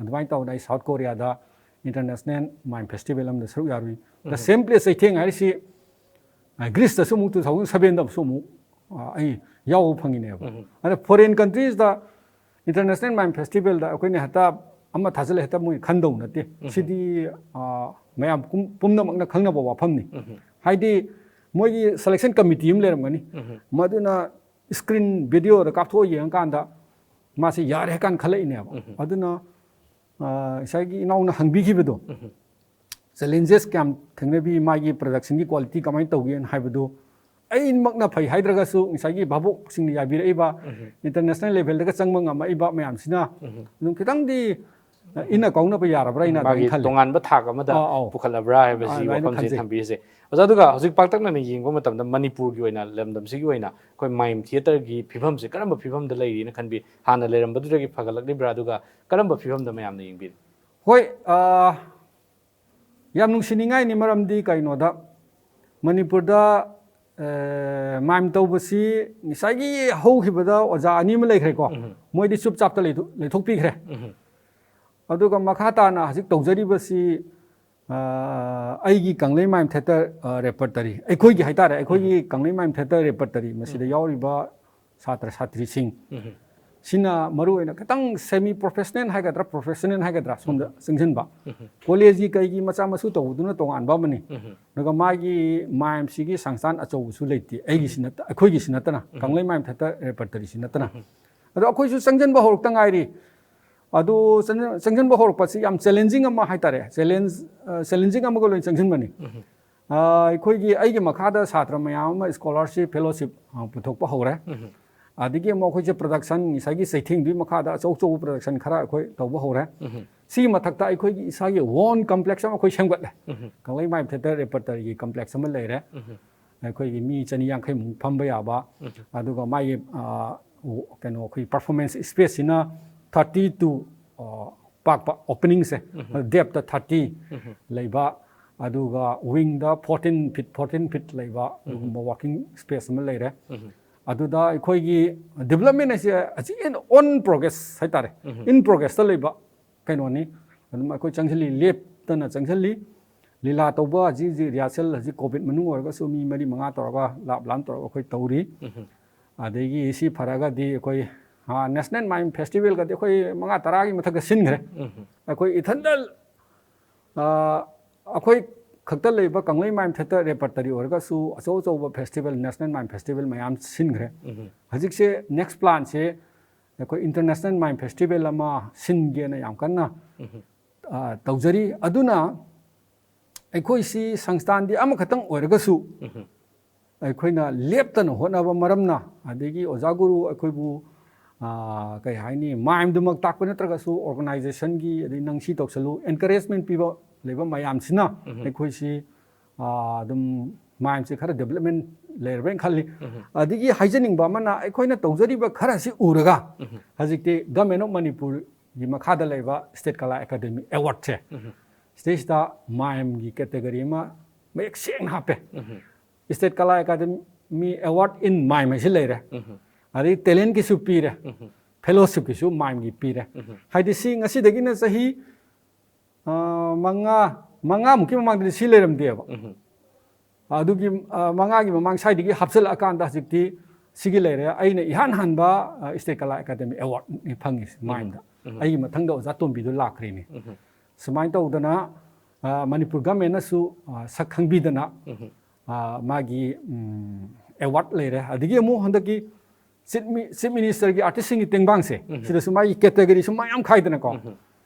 ꯑꯗꯨꯃꯥꯏꯅ ꯇꯧꯗꯅ ꯑꯩ ꯁꯥꯎꯠ ꯀꯣꯔꯤꯌꯥꯗ ꯏꯟꯇꯔꯅꯦꯁꯅꯦꯜ ꯃꯥꯏꯝ ꯐꯦꯁꯇꯤꯚꯦꯜ ꯑꯃꯗ ꯁꯔꯨꯛ ꯌꯥꯔꯨꯏ꯫ ꯗ ꯁꯦꯝ ꯄ꯭ꯂꯦꯁ ꯆꯩꯊꯦꯡ ꯍꯥꯏꯔꯤꯁꯤ ꯒ꯭ꯔꯤꯁꯇꯁꯨ ꯑꯃꯨꯛ ꯇꯨ ꯊꯥꯎꯖꯟ ꯁꯚꯦꯟꯗ ꯑꯃꯁꯨ ꯑꯃꯨꯛ ꯑꯩ ꯌꯥꯎꯕ ꯐꯪꯉꯤꯅꯦꯕ꯫ ꯑꯗ ꯐꯣꯔꯦꯟ ꯀꯟꯇ꯭ꯔꯤꯁꯇ ꯏꯟꯇꯔꯅꯦꯁꯅꯦꯜ ꯃꯥꯏꯝ ꯐꯦꯁꯇꯤꯚꯦꯜꯗ ꯑꯩꯈꯣꯏꯅ ꯍꯦꯛꯇ ꯑꯃ ꯊꯥꯖꯤꯜꯂ ꯍꯦꯛꯇ ꯃꯣꯏ ꯈꯟꯗꯧ ꯅꯠꯇꯦ꯫ ꯁꯤꯗꯤ ꯃꯌꯥꯝ ꯄꯨꯝꯅꯃꯛꯅ ꯈꯪꯅꯕ ꯋꯥꯐꯝꯅꯤ꯫ ꯍꯥꯏꯗꯤ ꯃꯣꯏꯒꯤ ꯁꯦꯂꯦꯛꯁꯟ ꯀꯃꯤꯇꯤ ꯑꯃ ꯂꯩꯔꯝꯒꯅꯤ꯫ ꯃꯗꯨꯅ ꯁ꯭ꯀ꯭ꯔꯤꯟ ꯚꯤꯗꯤꯑꯣꯗ ꯀꯥꯞꯊꯣꯛꯑ ꯌꯦꯡꯉꯀꯥꯟꯗ ꯃꯥꯁꯤ ꯌꯥꯔꯦ ꯍꯥꯏꯀꯥꯟꯗ ꯈꯜꯂꯛꯏꯅꯦꯕ꯫ ꯑꯗꯨꯅ ꯉꯁꯥꯏꯒꯤ ꯏꯅꯥꯎꯅ ꯍꯪꯕꯤꯈꯤꯕꯗꯣ, ꯆꯦꯂꯦꯟꯖꯦꯁ ꯀꯌꯥꯝ ꯊꯦꯡꯅꯕꯤ, ꯃꯥꯒꯤ ꯄ꯭ꯔꯗꯛꯁꯟꯒꯤ ꯀ꯭ꯋꯥꯂꯤꯇꯤ ꯀꯃꯥꯏꯅ ꯇꯧꯒꯦꯅ ꯍꯥꯏꯕꯗꯨ ꯑꯩꯃꯛꯅ ꯐꯩ ꯍꯥꯏꯗ꯭ꯔꯒꯁꯨ ꯉꯁꯥꯏꯒꯤ ꯚꯥꯕꯣꯛꯁꯤꯡꯅ ꯌꯥꯕꯤꯔꯛꯏꯕ, ꯏꯟꯇꯔꯅꯦꯁꯅꯦꯜ ꯂꯦꯚꯦꯜꯗꯒ ꯆꯪꯕ ꯉꯝꯃꯛꯏꯕ ꯃꯌꯥꯝꯁꯤꯅ ꯑꯗꯨꯝ ꯈꯤꯇꯪꯗꯤ ꯏꯟꯅ ꯀꯧꯅꯕ ꯌꯥꯔꯕ꯭ꯔꯥ ꯍꯥꯏꯅ ꯑꯗꯨꯃꯥꯏꯅ ꯈꯜꯂꯤ꯫ ꯇꯣꯉꯥꯟꯕ ꯊꯥꯛ ꯑꯃꯗ ꯑꯥ, ꯑꯥꯎ꯫ ꯄꯨꯈꯠꯂꯕ꯭ꯔꯥ ꯍꯥꯏꯕꯁꯤ ꯑꯥ, ꯑꯗꯨꯃꯥꯏꯅ ꯋꯥꯐꯝꯁꯦ ꯈꯟꯖꯩ꯫ ꯊꯝꯕꯤꯔꯤꯁꯦ꯫ ꯑꯣꯖꯥ, ꯑꯗꯨꯒ ꯍꯧꯖꯤꯛ ꯄꯥꯛꯇꯛꯅꯅ ꯌꯦꯡꯕ ꯃꯇꯝꯗ ꯃꯅꯤꯄꯨꯔꯒꯤ ꯑꯣꯏꯅ, ꯂꯝꯗꯝꯁꯤꯒꯤ ꯑꯣꯏꯅ ꯑꯩꯈꯣꯏ ꯃꯥꯏꯝ ꯊꯤꯌꯦꯇꯔꯒꯤ ꯐꯤꯕꯝꯁꯦ ꯀꯔꯝꯕ ꯐꯤꯕꯝꯗ ꯂꯩꯔꯤꯅ ꯈꯟꯕꯤ? ꯍꯥꯟꯅ ꯂꯩꯔꯝꯕꯗꯨꯗꯒꯤ ꯐꯒꯠꯂꯛꯂꯤꯕ꯭ꯔꯥ? ꯑꯗꯨꯒ ꯀꯔꯝꯕ ꯐꯤꯕꯝꯗ ꯃꯌꯥꯝꯅ ꯌꯦꯡꯕꯤꯔꯤ? ꯍꯣꯏ, ꯑꯥ, ꯌꯥꯝ ꯅꯨꯡꯁꯤꯅꯤꯡꯉꯥꯏꯅꯤ꯫ ꯃꯔꯝꯗꯤ ꯀꯩꯅꯣꯗ, ꯃꯅꯤꯄꯨꯔꯗ, ꯑꯦ, ꯃꯥꯏꯝ ꯇꯧꯕꯁꯤ ꯉꯁꯥꯏꯒꯤ ꯍꯧꯈꯤꯕꯗ ꯑꯣꯖꯥ ꯑꯅꯤ ꯑꯃ ꯂꯩꯈ꯭ꯔꯦꯀꯣ꯫ ꯃꯣꯏꯗꯤ ꯆꯨꯞ ꯆꯥꯞꯇ ꯂꯩꯊꯣꯛ-, ꯂꯩꯊꯣꯛꯄꯤꯈ꯭ꯔꯦ꯫ ꯑꯗꯨꯒ ꯃꯈꯥ ꯇꯥꯅ ꯍꯧꯖꯤꯛ ꯇꯧꯖꯔꯤꯕꯁꯤ, ꯑ, ꯑꯩꯒꯤ ꯀꯪꯂꯩ ꯃꯥꯏꯝ ꯊꯦꯇꯔ, ꯑ, ꯔꯦꯄꯔꯇꯔꯤ, ꯑꯩꯈꯣꯏꯒꯤ ꯍꯥꯏꯇꯥꯔꯦ, ꯑꯩꯈꯣꯏꯒꯤ ꯀꯪꯂꯩ ꯃꯥꯏꯝ ꯊꯦꯇꯔ ꯔꯦꯄꯔꯇꯔꯤ, ꯃꯁꯤꯗ ꯌꯥꯎꯔꯤꯕ ꯁꯥꯇ꯭ꯔ ꯁꯥꯇ꯭ꯔꯤꯁꯤꯡ ꯁꯤꯅ ꯃꯔꯨꯑꯣꯏꯅ ꯈꯤꯇꯪ ꯁꯦꯃꯤ ꯄ꯭ꯔꯣꯐꯦꯁꯅꯦꯜ ꯍꯥꯏꯒꯗ꯭ꯔꯥ, ꯄ꯭ꯔꯣꯐꯦꯁꯅꯦꯜ ꯍꯥꯏꯒꯗ꯭ꯔꯥ, ꯁꯣꯝꯗ ꯆꯪꯁꯤꯟꯕ꯫ ꯀꯣꯂꯦꯖꯀꯤ ꯀꯩꯒꯤ ꯃꯆꯥ ꯃꯁꯨ ꯇꯧꯕꯗꯨꯅ ꯇꯣꯉꯥꯟꯕ ꯑꯃꯅꯤ꯫ ꯑꯗꯨꯒ ꯃꯥꯒꯤ ꯃꯥꯏꯝꯁꯤꯒꯤ ꯁꯪꯁꯊꯥꯟ ꯑꯆꯧꯕꯁꯨ ꯂꯩꯇꯦ, ꯑꯩꯒꯤꯁꯤ ꯅꯠꯇ-, ꯑꯩꯈꯣꯏꯒꯤꯁꯤ ꯅꯠꯇꯅ, ꯀꯪꯂꯩ ꯃꯥꯏꯝ ꯊꯦꯇꯔ ꯔꯦꯄꯔꯇꯔꯤꯁꯤ ꯅꯠꯇꯅ꯫ ꯑꯗꯣ ꯑꯩꯈꯣꯏꯁꯨ ꯆꯪꯁꯤꯟꯕ ꯍꯧꯔꯛꯇ ꯉꯥꯏꯔꯤ꯫ ꯑꯗꯨ ꯆꯪꯁꯤꯟ-, ꯆꯪꯁꯤꯟꯕ ꯍꯧꯔꯛꯄꯁꯤ ꯌꯥꯝ ꯆꯦꯂꯦꯟꯖꯤꯡ ꯑꯃ ꯍꯥꯏꯇꯥꯔꯦ, ꯆꯦꯂꯦꯟꯖ, ꯑ, ꯆꯦꯂꯦꯟꯖꯤꯡ ꯑꯃꯒ ꯂꯣꯏꯅ ꯆꯪꯁꯤꯟꯕꯅꯤ꯫ ꯑ, ꯑꯩꯈꯣꯏꯒꯤ, ꯑꯩꯒꯤ ꯃꯈꯥꯗ ꯁꯥꯇ꯭ꯔ ꯃꯌꯥꯝ ꯑꯃ ꯁ꯭ꯀꯣꯂꯔꯁꯤꯞ, ꯐꯦꯂꯣꯁꯤꯞ, ꯑ, ꯄꯨꯊꯣꯛꯄ ꯍꯧꯔꯦ꯫ ꯑꯗꯒꯤ ꯑꯃꯨꯛ ꯑꯩꯈꯣꯏꯁꯦ ꯄ꯭ꯔꯗꯛꯁꯟ, ꯉꯁꯥꯏꯒꯤ ꯆꯩꯊꯦꯡꯗꯨꯒꯤ ꯃꯈꯥꯗ ꯑꯆꯧ ꯑꯆꯧꯕ ꯄ꯭ꯔꯗꯛꯁꯟ ꯈꯔ ꯑꯩꯈꯣꯏ ꯇꯧꯕ ꯍꯧꯔꯦ꯫ ꯁꯤꯒꯤ ꯃꯊꯛꯇ ꯑꯩꯈꯣꯏꯒꯤ ꯏꯁꯥꯒꯤ ꯑꯣꯟ ꯀꯝꯄ꯭ꯂꯦꯛꯁ ꯑꯃ ꯑꯩꯈꯣꯏ ꯁꯦꯝꯒꯠꯂꯦ꯫ ꯀꯪꯂꯩ ꯃꯥꯏꯝ ꯊꯦꯇꯔ ꯔꯦꯄꯔꯇꯔꯤꯒꯤ ꯀꯝꯄ꯭ꯂꯦꯛꯁ ꯑꯃ ꯂꯩꯔꯦ꯫ ꯑꯩꯈꯣꯏꯒꯤ ꯃꯤ ꯆꯅꯤ ꯌꯥꯡꯈꯩꯃꯨꯛ ꯐꯝꯕ ꯌꯥꯕ꯫ ꯑꯗꯨꯒ ꯃꯥꯒꯤ, ꯑ, ꯀꯩꯅꯣ, ꯑꯩꯈꯣꯏ ꯄꯔꯐꯣꯔꯃꯦꯟꯁ ꯁ꯭ꯄꯦꯁꯁꯤꯅ ꯊꯥꯔꯇꯤ ꯇꯨ, ꯑ, ꯄꯥꯛꯄ ꯑꯣꯄꯅꯤꯡꯁꯦ, ꯗꯦꯞꯇ ꯊꯥꯔꯇꯤ ꯂꯩꯕ, ꯑꯗꯨꯒ wingꯗ fourteen feet, fourteen feet ꯂꯩꯕ ꯑꯗꯨꯒꯨꯝꯕ working space ꯑꯃ ꯂꯩꯔꯦ꯫ ꯑꯗꯨꯗ ꯑꯩꯈꯣꯏꯒꯤ development ꯍꯥꯏꯁꯦ ꯍꯧꯖꯤꯛ in on progress ꯍꯥꯏꯇꯥꯔꯦ, in progressꯇ ꯂꯩꯕ ꯀꯩꯅꯣꯅꯤ꯫ ꯑꯗꯨꯝ ꯑꯩꯈꯣꯏ ꯆꯪꯁꯤꯜꯂꯤ, ꯂꯦꯞꯇꯅ ꯆꯪꯁꯤꯜꯂꯤ꯫ ꯂꯤꯂꯥ ꯇꯧꯕ ꯍꯧꯖꯤꯛ ꯍꯧꯖꯤꯛ rehearsal ꯍꯧꯖꯤꯛ COVID ꯃꯅꯨꯡ ꯑꯣꯏꯔꯒꯁꯨ ꯃꯤ ꯃꯔꯤ ꯃꯉꯥ ꯇꯧꯔꯒ ꯂꯥꯞ ꯂꯥꯞ ꯇꯧꯔꯒ ꯑꯩꯈꯣꯏ ꯇꯧꯔꯤ꯫ ꯑꯗꯒꯤ ꯁꯤ ꯐꯔꯒꯗꯤ ꯑꯩꯈꯣꯏ national mime festivalꯒꯗꯤ ꯑꯩꯈꯣꯏ ꯃꯉꯥ ꯇꯔꯥꯒꯤ ꯃꯊꯛꯇ ꯁꯤꯟꯈ꯭ꯔꯦ꯫ ꯑꯩꯈꯣꯏ ꯏꯊꯟꯗ ꯑꯩꯈꯣꯏ ꯈꯛꯇ ꯂꯩꯕ ꯀꯪꯂꯩ mime theatre repertory ꯑꯣꯏꯔꯒꯁꯨ ꯑꯆꯧ ꯑꯆꯧꯕ festival, national mime festival ꯃꯌꯥꯝ ꯁꯤꯟꯈ꯭ꯔꯦ꯫ ꯍꯧꯖꯤꯛꯁꯦ next planꯁꯦ ꯑꯩꯈꯣꯏ international mime festival ꯑꯃ ꯁꯤꯟꯒꯦꯅ ꯌꯥꯝ ꯀꯟꯅ ꯇꯧꯖꯔꯤ꯫ ꯑꯗꯨꯅ ꯑꯩꯈꯣꯏꯁꯤ ꯁꯪꯁꯊꯥꯟꯗꯤ ꯑꯃꯈꯛꯇꯪ ꯑꯣꯏꯔꯒꯁꯨ ꯑꯩꯈꯣꯏꯅ ꯂꯦꯞꯇꯅ ꯍꯣꯠꯅꯕ ꯃꯔꯝꯅ, ꯑꯗꯒꯤ ꯑꯣꯖꯥ ꯒꯨꯔꯨ ꯑꯩꯈꯣꯏꯕꯨ ꯀꯩ ꯍꯥꯏꯅꯤ, mimeꯗꯨꯃꯛ ꯇꯥꯛꯄ ꯅꯠꯇ꯭ꯔꯒꯁꯨ organizationꯒꯤ, ꯑꯗꯩ ꯅꯪ ꯁꯤ ꯇꯧꯁꯜꯂꯨ, encouragement ꯄꯤꯕ ꯂꯩꯕ ꯃꯌꯥꯝꯁꯤꯅ ꯑꯩꯈꯣꯏꯁꯤ ꯑꯗꯨꯝ mimeꯁꯦ ꯈꯔ development ꯂꯩꯔꯕ꯭ꯔꯅ ꯈꯜꯂꯤ꯫ ꯑꯗꯒꯤ ꯍꯥꯏꯖꯅꯤꯡꯕ ꯑꯃꯅ, ꯑꯩꯈꯣꯏꯅ ꯇꯧꯖꯔꯤꯕ ꯈꯔꯁꯤ ꯎꯔꯒ ꯍꯧꯖꯤꯛꯇꯤ Government of ꯃꯅꯤꯄꯨꯔꯒꯤ ꯃꯈꯥꯗ ꯂꯩꯕ State Kala Academy Awardꯁꯦ, ꯁꯤꯗꯩꯁꯤꯗ mimeꯒꯤ category ꯑꯃ ꯃꯌꯦꯛ ꯁꯦꯡꯅ ꯍꯥꯞꯄꯦ꯫ State Kala Academy Award in mime ꯍꯥꯏꯁꯤ ꯂꯩꯔꯦ꯫ ꯑꯗꯩ talentꯀꯤꯁꯨ ꯄꯤꯔꯦ, fellowshipꯀꯤꯁꯨ mimeꯒꯤ ꯄꯤꯔꯦ꯫ ꯍꯥꯏꯗꯤ ꯁꯤ ꯉꯁꯤꯗꯒꯤꯅ ꯆꯍꯤ ꯃꯉꯥ, ꯃꯉꯥꯃꯨꯛꯀꯤ ꯃꯃꯥꯡꯗꯗꯤ ꯁꯤ ꯂꯩꯔꯝꯗꯦꯕ꯫ ꯑꯗꯨꯒꯤ ꯃꯉꯥꯒꯤ ꯃꯃꯥꯡ ꯁ꯭ꯋꯥꯏꯗꯒꯤ ꯍꯥꯞꯆꯤꯜꯂꯛꯑꯀꯥꯟꯗ ꯍꯧꯖꯤꯛꯇꯤ ꯁꯤꯒꯤ ꯂꯩꯔꯦ꯫ ꯑꯩꯅ ꯏꯍꯥꯟ ꯍꯥꯟꯕ State Kala Academy Awardꯅꯤ ꯐꯪꯉꯤꯁꯦ mimeꯗ꯫ ꯑꯩꯒꯤ ꯃꯊꯪꯗ ꯑꯣꯖꯥ ꯇꯣꯝꯕꯤꯗꯣ ꯂꯥꯛꯈ꯭ꯔꯤꯅꯤ꯫ ꯁꯨꯃꯥꯏꯅ ꯇꯧꯗꯅ ꯃꯅꯤꯄꯨꯔ governmentꯅꯁꯨ ꯁꯛ ꯈꯪꯕꯤꯗꯅ ꯃꯥꯒꯤ award ꯂꯩꯔꯦ꯫ ꯑꯗꯒꯤ ꯑꯃꯨꯛ ꯍꯟꯗꯛꯀꯤ Chief Ministerꯒꯤ artistꯁꯤꯡꯒꯤ ꯇꯦꯡꯕꯥꯡꯁꯦ, ꯁꯤꯗꯁꯨ ꯃꯥꯒꯤ categoryꯁꯨ ꯃꯌꯥꯝ ꯈꯥꯏꯗꯅꯀꯣ꯫